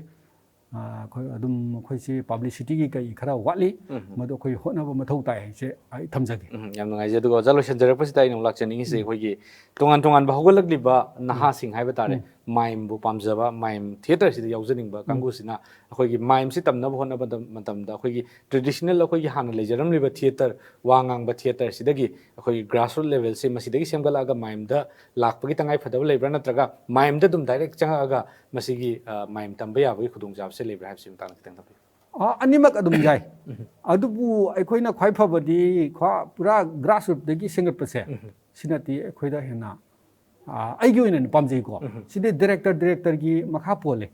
ꯑ, ꯑꯩꯈꯣꯏ ꯑꯗꯨꯝ ꯑꯩꯈꯣꯏꯁꯦ ꯄꯕ꯭ꯂꯤꯁꯤꯇꯤꯒꯤ ꯀꯩ ꯈꯔ ꯋꯥꯠꯂꯤ꯫ ꯃꯗꯨ ꯑꯩꯈꯣꯏ ꯍꯣꯠꯅꯕ ꯃꯊꯧ ꯇꯥꯏ ꯍꯥꯏꯁꯦ ꯑꯩ ꯊꯝꯖꯒꯦ꯫ ꯎꯝ, ꯌꯥꯝ ꯅꯨꯡꯉꯥꯏꯖꯩ꯫ ꯑꯗꯨꯒ ꯑꯣꯖꯥ ꯂꯣꯏꯁꯤꯟꯖꯔꯛꯄꯁꯤꯗ ꯑꯩꯅ ꯑꯃꯨꯛ ꯂꯥꯛꯆꯅꯤꯡꯉꯤꯁꯦ, ꯑꯩꯈꯣꯏꯒꯤ ꯇꯣꯉꯥꯟ ꯇꯣꯉꯥꯟꯕ ꯍꯧꯒꯠꯂꯛꯂꯤꯕ ꯅꯍꯥꯁꯤꯡ ꯍꯥꯏꯕ ꯇꯥꯔꯦ, ꯃꯥꯏꯝꯕꯨ ꯄꯥꯝꯖꯕ, ꯃꯥꯏꯝ ꯊꯤꯌꯦꯇꯔꯁꯤꯗ ꯌꯥꯎꯖꯅꯤꯡꯕ ꯀꯥꯡꯕꯨꯁꯤꯅ ꯑꯩꯈꯣꯏꯒꯤ ꯃꯥꯏꯝꯁꯤ ꯇꯝꯅꯕ ꯍꯣꯠꯅꯕ ꯃꯇꯝꯗ ꯑꯩꯈꯣꯏꯒꯤ ꯇ꯭ꯔꯦꯗꯤꯁꯅꯦꯜ ꯑꯩꯈꯣꯏꯒꯤ ꯍꯥꯟꯅ ꯂꯩꯖꯔꯝꯂꯤꯕ ꯊꯤꯌꯦꯇꯔ, ꯋꯥ ꯉꯥꯡꯕ ꯊꯤꯌꯦꯇꯔꯁꯤꯗꯒꯤ ꯑꯩꯈꯣꯏꯒꯤ ꯒ꯭ꯔꯥꯁꯔꯨꯠ ꯂꯦꯚꯦꯜꯁꯦ ꯃꯁꯤꯗꯒꯤ ꯁꯦꯝꯒꯠꯂꯛꯑꯒ ꯃꯥꯏꯝꯗ ꯂꯥꯛꯄꯒꯤ ꯇꯉꯥꯏ ꯐꯗꯕ ꯂꯩꯕ꯭ꯔꯥ, ꯅꯠꯇ꯭ꯔꯒ ꯃꯥꯏꯝꯗ ꯑꯗꯨꯝ ꯗꯥꯏꯔꯦꯛ ꯆꯪꯉꯛꯑꯒ ꯃꯁꯤꯒꯤ, ꯑ, ꯃꯥꯏꯝ ꯇꯝꯕ ꯌꯥꯕꯒꯤ ꯈꯨꯗꯣꯡꯆꯥꯕꯁꯦ ꯂꯩꯕ꯭ꯔꯥ ꯍꯥꯏꯕꯁꯤ ꯃꯇꯥꯡꯗ ꯈꯤꯇꯪ ꯊꯝꯕꯤꯌꯨ꯫ ꯑ, ꯑꯅꯤꯃꯛ ꯑꯗꯨꯝ ꯌꯥꯏ꯫ ꯑꯗꯨꯕꯨ ꯑꯩꯈꯣꯏꯅ ꯈ꯭ꯋꯥꯏ ꯐꯕꯗꯤ ꯈ꯭ꯋꯥ-, ꯄꯨꯔꯥ ꯒ꯭ꯔꯥꯁꯔꯨꯠꯇꯒꯤ ꯁꯦꯝꯒꯠꯄꯁꯦ, ꯁꯤꯅꯗꯤ ꯑꯩꯈꯣꯏꯗ ꯍꯦꯟꯅ, ꯑ, ꯑꯩꯒꯤ ꯑꯣꯏꯅ ꯄꯥꯝꯖꯩꯀꯣ꯫ ꯁꯤꯗꯤ ꯗꯤꯔꯦꯛꯇꯔ, ꯗꯤꯔꯦꯛꯇꯔꯒꯤ ꯃꯈꯥ ꯄꯣꯜꯂꯦ꯫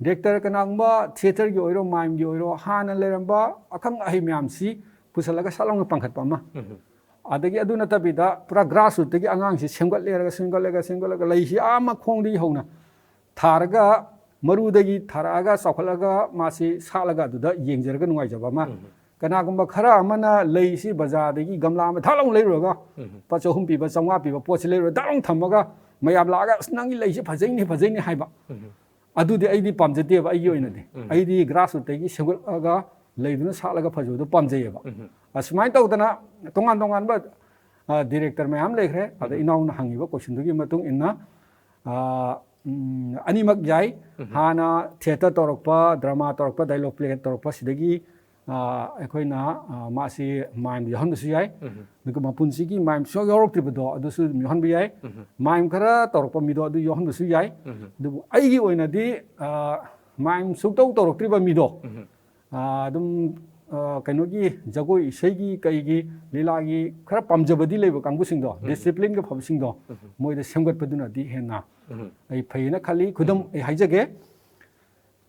ꯗꯤꯔꯦꯛꯇꯔ ꯀꯅꯥꯒꯨꯝꯕ ꯊꯤꯌꯦꯇꯔꯒꯤ ꯑꯣꯏꯔꯣ, ꯃꯥꯏꯝꯒꯤ ꯑꯣꯏꯔꯣ, ꯍꯥꯟꯅ ꯂꯩꯔꯝꯕ ꯑꯈꯪ ꯑꯍꯩ ꯃꯌꯥꯝꯁꯤ ꯄꯨꯁꯜꯂꯒ ꯁꯠ ꯂꯥꯎꯅ ꯄꯥꯡꯈꯠꯄ ꯑꯃ꯫ ꯑꯗꯒꯤ ꯑꯗꯨ ꯅꯠꯇꯕꯤꯗ ꯄꯨꯔꯥ ꯒ꯭ꯔꯥꯁꯔꯨꯠꯇꯒꯤ ꯑꯉꯥꯡꯁꯤ ꯁꯦꯝꯒꯠꯂꯦꯔꯒ, ꯁꯦꯝꯒꯠꯂꯒ, ꯁꯦꯝꯒꯠꯂꯒ ꯂꯩꯁꯤ ꯑꯥ ꯃꯈꯣꯡꯗꯒꯤ ꯍꯧꯅ ꯊꯥꯔꯒ, ꯃꯔꯨꯗꯒꯤ ꯊꯥꯔꯛꯑꯒ, ꯆꯥꯎꯈꯠꯂꯒ, ꯃꯥꯁꯤ ꯁꯥꯠꯂꯒ ꯑꯗꯨꯗ ꯌꯦꯡꯖꯔꯒ ꯅꯨꯡꯉꯥꯏꯖꯕ ꯑꯃ꯫ ꯀꯅꯥꯒꯨꯝꯕ ꯈꯔ ꯑꯃꯅ ꯂꯩꯁꯤ ꯕꯖꯥꯔꯗꯒꯤ ꯒꯝꯂꯥ ꯑꯃ ꯊꯥꯛ ꯂꯥꯎꯅ ꯂꯩꯔꯨꯔꯒ, ꯂꯨꯄꯥ ꯆꯍꯨꯝ ꯄꯤꯕ, ꯆꯥꯝꯃꯉꯥ ꯄꯤꯕ ꯄꯣꯠꯁꯤ ꯂꯩꯔꯨꯔꯒ ꯊꯥꯛ ꯂꯥꯎꯅ ꯊꯝꯃꯒ, ꯃꯌꯥꯝ ꯂꯥꯛꯑꯒ, "ꯑꯁ, ꯅꯪꯒꯤ ꯂꯩꯁꯤ ꯐꯖꯩꯅꯦ, ꯐꯖꯩꯅꯦ" ꯍꯥꯏꯕ꯫ ꯑꯗꯨꯗꯤ ꯑꯩꯗꯤ ꯄꯥꯝꯖꯗꯦꯕ, ꯑꯩꯒꯤ ꯑꯣꯏꯅꯗꯤ꯫ ꯑꯩꯗꯤ ꯒ꯭ꯔꯥꯁꯔꯨꯠꯇꯒꯤ ꯁꯦꯝꯒꯠꯂꯒ ꯂꯩꯗꯨꯅ ꯁꯥꯠꯂꯒ ꯐꯖꯕꯗꯣ ꯄꯥꯝꯖꯩꯌꯦꯕ꯫ ꯑꯁꯨꯃꯥꯏꯅ ꯇꯧꯗꯅ ꯇꯣꯉꯥꯟ ꯇꯣꯉꯥꯟꯕ ꯗꯤꯔꯦꯛꯇꯔ ꯃꯌꯥꯝ ꯂꯩꯈ꯭ꯔꯦ꯫ ꯑꯗ ꯏꯅꯥꯎꯅ ꯍꯪꯉꯤꯕ ꯀꯣꯏꯁꯟꯗꯨꯒꯤ ꯃꯇꯨꯡ ꯏꯟꯅ, ꯑ, ꯎꯝ, ꯑꯅꯤꯃꯛ ꯌꯥꯏ꯫ ꯍꯥꯟꯅ ꯊꯤꯌꯦꯇꯔ ꯇꯧꯔꯛꯄ, ꯗ꯭ꯔꯃꯥ ꯇꯧꯔꯛꯄ, ꯗꯥꯏꯂꯣꯛ ꯄ꯭ꯂꯦ ꯇꯧꯔꯛꯄ, ꯁꯤꯗꯒꯤ, ꯑ, ꯑꯩꯈꯣꯏꯅ, ꯑ, ꯃꯥꯁꯤ ꯃꯥꯏꯝꯗ ꯌꯥꯎꯍꯟꯕꯁꯨ ꯌꯥꯏ꯫ ꯑꯗꯨꯒ ꯃꯄꯨꯟꯁꯤꯒꯤ ꯃꯥꯏꯝ ꯁꯨꯡꯌꯥꯎ ꯌꯥꯎꯔꯛꯇ꯭ꯔꯤꯕꯗꯣ ꯑꯗꯨꯁꯨ ꯑꯗꯨꯝ ꯌꯥꯎꯍꯟꯕ ꯌꯥꯏ꯫ ꯃꯥꯏꯝ ꯈꯔ ꯇꯧꯔꯛꯄ ꯃꯤꯗꯣ ꯑꯗꯨ ꯌꯥꯎꯍꯟꯕꯁꯨ ꯌꯥꯏ꯫ ꯑꯗꯨꯕꯨ ꯑꯩꯒꯤ ꯑꯣꯏꯅꯗꯤ, ꯑ, ꯃꯥꯏꯝ ꯁꯨꯡꯇꯧ ꯇꯧꯔꯛꯇ꯭ꯔꯤꯕ ꯃꯤꯗꯣ, ꯑ, ꯑꯗꯨꯝ, ꯑ, ꯀꯩꯅꯣꯒꯤ ꯖꯒꯣꯏ ꯏꯁꯩꯒꯤ ꯀꯩꯒꯤ ꯂꯤꯂꯥꯒꯤ ꯈꯔ ꯄꯥꯝꯖꯕꯗꯤ ꯂꯩꯕ ꯀꯥꯡꯕꯨꯁꯤꯡꯗꯣ, ꯗꯤꯁꯤꯄ꯭ꯂꯤꯟꯒ ꯐꯕꯁꯤꯡꯗꯣ, ꯃꯣꯏꯗ ꯁꯦꯝꯒꯠꯄꯗꯨꯅꯗꯤ ꯍꯦꯟꯅ ꯑꯩ ꯐꯩꯌꯦꯅ ꯈꯜꯂꯤ꯫ ꯈꯨꯗꯝ ꯑꯩ ꯍꯥꯏꯖꯒꯦ,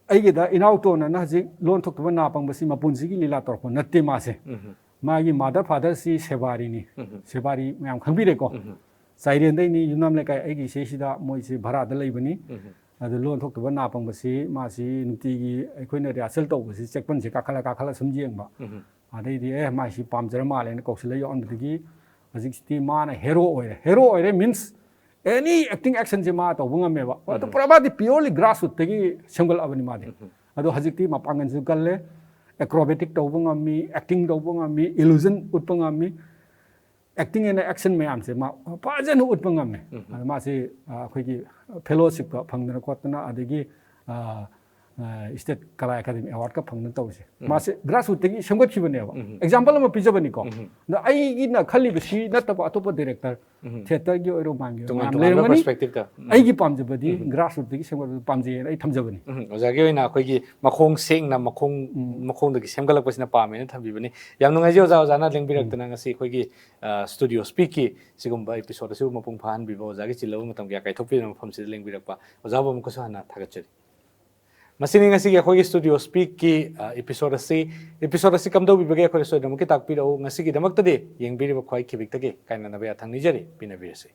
ꯑꯩꯒꯤꯗ ꯏꯅꯥꯎꯇꯣꯟ ꯑꯅ ꯍꯧꯖꯤꯛ ꯂꯣꯟ ꯊꯣꯛꯇꯕ ꯅꯥ ꯄꯪꯕꯁꯤ ꯃꯄꯨꯟꯁꯤꯒꯤ ꯂꯤꯂꯥ ꯇꯧꯔꯛꯄ ꯅꯠꯇꯦ ꯃꯥꯁꯦ꯫ ꯃꯥꯒꯤ ꯃꯥꯗꯔ ꯐꯥꯗꯔꯁꯤ ꯁꯦꯕꯥꯔꯤꯅꯤ꯫ ꯁꯦꯕꯥꯔꯤ ꯃꯌꯥꯝ ꯈꯪꯕꯤꯔꯦꯀꯣ꯫ ꯆꯥꯏꯔꯦꯟꯗꯩꯅꯤ, ꯌꯨꯝꯅꯥꯝ ꯂꯩꯀꯥꯏ ꯑꯩꯒꯤ ꯏꯆꯦꯁꯤꯗ ꯃꯣꯏꯁꯤ ꯚꯔꯥꯗ ꯂꯩꯕꯅꯤ꯫ ꯑꯗꯨ ꯂꯣꯟ ꯊꯣꯛꯇꯕ ꯅꯥ ꯄꯪꯕꯁꯤ ꯃꯥꯁꯤ ꯅꯨꯡꯇꯤꯒꯤ ꯑꯩꯈꯣꯏꯅ ꯔꯤꯍꯥꯔꯁꯦꯜ ꯇꯧꯕꯁꯤ ꯆꯦꯛꯄꯟꯁꯦ ꯀꯥꯈꯠꯂ ꯀꯥꯈꯠꯂ ꯁꯨꯝ ꯌꯦꯡꯕ꯫ ꯑꯗꯩꯗꯤ ꯑꯦ ꯃꯥꯁꯤ ꯄꯥꯝꯖꯔ ꯃꯥꯜꯂꯦꯅ ꯀꯧꯁꯤꯜꯂ ꯌꯥꯎꯍꯟꯕꯗꯒꯤ ꯍꯧꯖꯤꯛꯁꯤꯗꯤ ꯃꯥꯅ ꯍꯦꯔꯣ ꯑꯣꯏꯔꯦ꯫ ꯍꯦꯔꯣ ꯑꯣꯏꯔꯦ means any acting actionꯁꯦ ꯃꯥ ꯇꯧꯕ ꯉꯝꯃꯦꯕ꯫ ꯑꯗꯨ ꯄꯨꯔꯥ ꯃꯥꯗꯤ purely grassrootꯇꯒꯤ ꯁꯦꯝꯒꯠꯂꯛꯑꯕꯅꯤ ꯃꯥꯗꯤ꯫ ꯑꯗꯣ ꯍꯧꯖꯤꯛꯇꯤ ꯃꯄꯥꯡꯒꯜꯁꯨ ꯀꯜꯂꯦ, acrobatic ꯇꯧꯕ ꯉꯝꯃꯤ, acting ꯇꯧꯕ ꯉꯝꯃꯤ, illusion ꯎꯠꯄ ꯉꯝꯃꯤ꯫ Acting and action ꯃꯌꯥꯝꯁꯦ ꯃꯥ ꯐꯖꯅ ꯎꯠꯄ ꯉꯝꯃꯦ꯫ ꯑꯗ ꯃꯥꯁꯤ, ꯑ, ꯑꯩꯈꯣꯏꯒꯤ fellowshipꯀ ꯐꯪꯗꯅ ꯈꯣꯠꯇꯅ, ꯑꯗꯒꯤ, ꯑ, ꯑ, State Kala Academy Awardꯀ ꯐꯪꯗꯅ ꯇꯧꯔꯤꯁꯦ꯫ ꯃꯥꯁꯦ grassrootꯇꯒꯤ ꯁꯦꯝꯒꯠꯈꯤꯕꯅꯦꯕ꯫ Example ꯑꯃ ꯄꯤꯖꯕꯅꯤꯀꯣ꯫ ꯑꯗꯣ ꯑꯩꯒꯤꯅ ꯈꯜꯂꯤꯕꯁꯤ ꯅꯠꯇꯕ ꯑꯇꯣꯞꯄ director, theatreꯒꯤ ꯑꯣꯏꯔꯣ ꯃꯥꯡꯒꯤ ꯑꯣꯏꯔꯣ ꯇꯣꯉꯥꯟ ꯃꯌꯥꯝ ꯇꯣꯉꯥꯟꯕ ꯂꯩꯔꯝꯒꯅꯤ꯫ Perspectiveꯇ꯫ ꯑꯩꯒꯤ ꯄꯥꯝꯖꯕꯗꯤ grassrootꯇꯒꯤ ꯁꯦꯝꯒꯠꯄꯗꯨ ꯄꯥꯝꯖꯩꯌꯦꯅ ꯑꯩ ꯊꯝꯖꯕꯅꯤ꯫ ꯎꯝ, ꯑꯣꯖꯥꯒꯤ ꯑꯣꯏꯅ ꯑꯩꯈꯣꯏꯒꯤ ꯃꯈꯣꯡ ꯁꯦꯡꯅ ꯃꯈꯣꯡ, ꯃꯈꯣꯡꯗꯒꯤ ꯁꯦꯝꯒꯠꯂꯛꯄꯁꯤꯅ ꯄꯥꯝꯃꯦꯅ ꯊꯝꯕꯤꯕꯅꯤ꯫ ꯌꯥꯝ ꯅꯨꯡꯉꯥꯏꯖꯩ ꯑꯣꯖꯥ, ꯑꯣꯖꯥꯅ ꯂꯦꯡꯕꯤꯔꯛꯇꯅ ꯉꯁꯤ ꯑꯩꯈꯣꯏꯒꯤ, ꯑ, Studio Speakꯀꯤ ꯁꯤꯒꯨꯝꯕ episode ꯑꯁꯤꯕꯨ ꯃꯄꯨꯡ ꯐꯥꯍꯟꯕꯤꯕ, ꯑꯣꯖꯥꯒꯤ ꯆꯤꯜꯂꯕ ꯃꯇꯝ ꯀꯌꯥ ꯀꯥꯏꯊꯣꯛꯄꯤꯗꯨꯅ ꯃꯐꯝꯁꯤꯗ ꯂꯦꯡꯕꯤꯔꯛꯄ ꯑꯣꯖꯥꯕꯨ ꯑꯃꯨꯛꯀꯁꯨ ꯍꯟꯅ ꯊꯥꯒꯠꯆꯔꯤ꯫ ꯃꯁꯤꯅꯤ ꯉꯁꯤꯒꯤ ꯑꯩꯈꯣꯏꯒꯤ Studio Speakꯀꯤ, ꯑ, episode ꯑꯁꯤ꯫ Episode ꯑꯁꯤ ꯀꯝꯗꯧꯕꯤꯕꯒꯦ ꯑꯩꯈꯣꯏꯗ ꯁꯣꯏꯗꯅꯃꯛꯀꯤ ꯇꯥꯛꯄꯤꯔꯛꯎ꯫ ꯉꯁꯤꯒꯤꯗꯃꯛꯇꯗꯤ ꯌꯦꯡꯕꯤꯔꯤꯕ ꯈ꯭ꯋꯥꯏ ꯈꯤꯕꯤꯛꯇꯒꯤ ꯀꯥꯏꯅꯅꯕ ꯌꯥꯊꯪ ꯅꯤꯖꯔꯤ꯫ ꯄꯤꯅꯕꯤꯔꯁꯤ꯫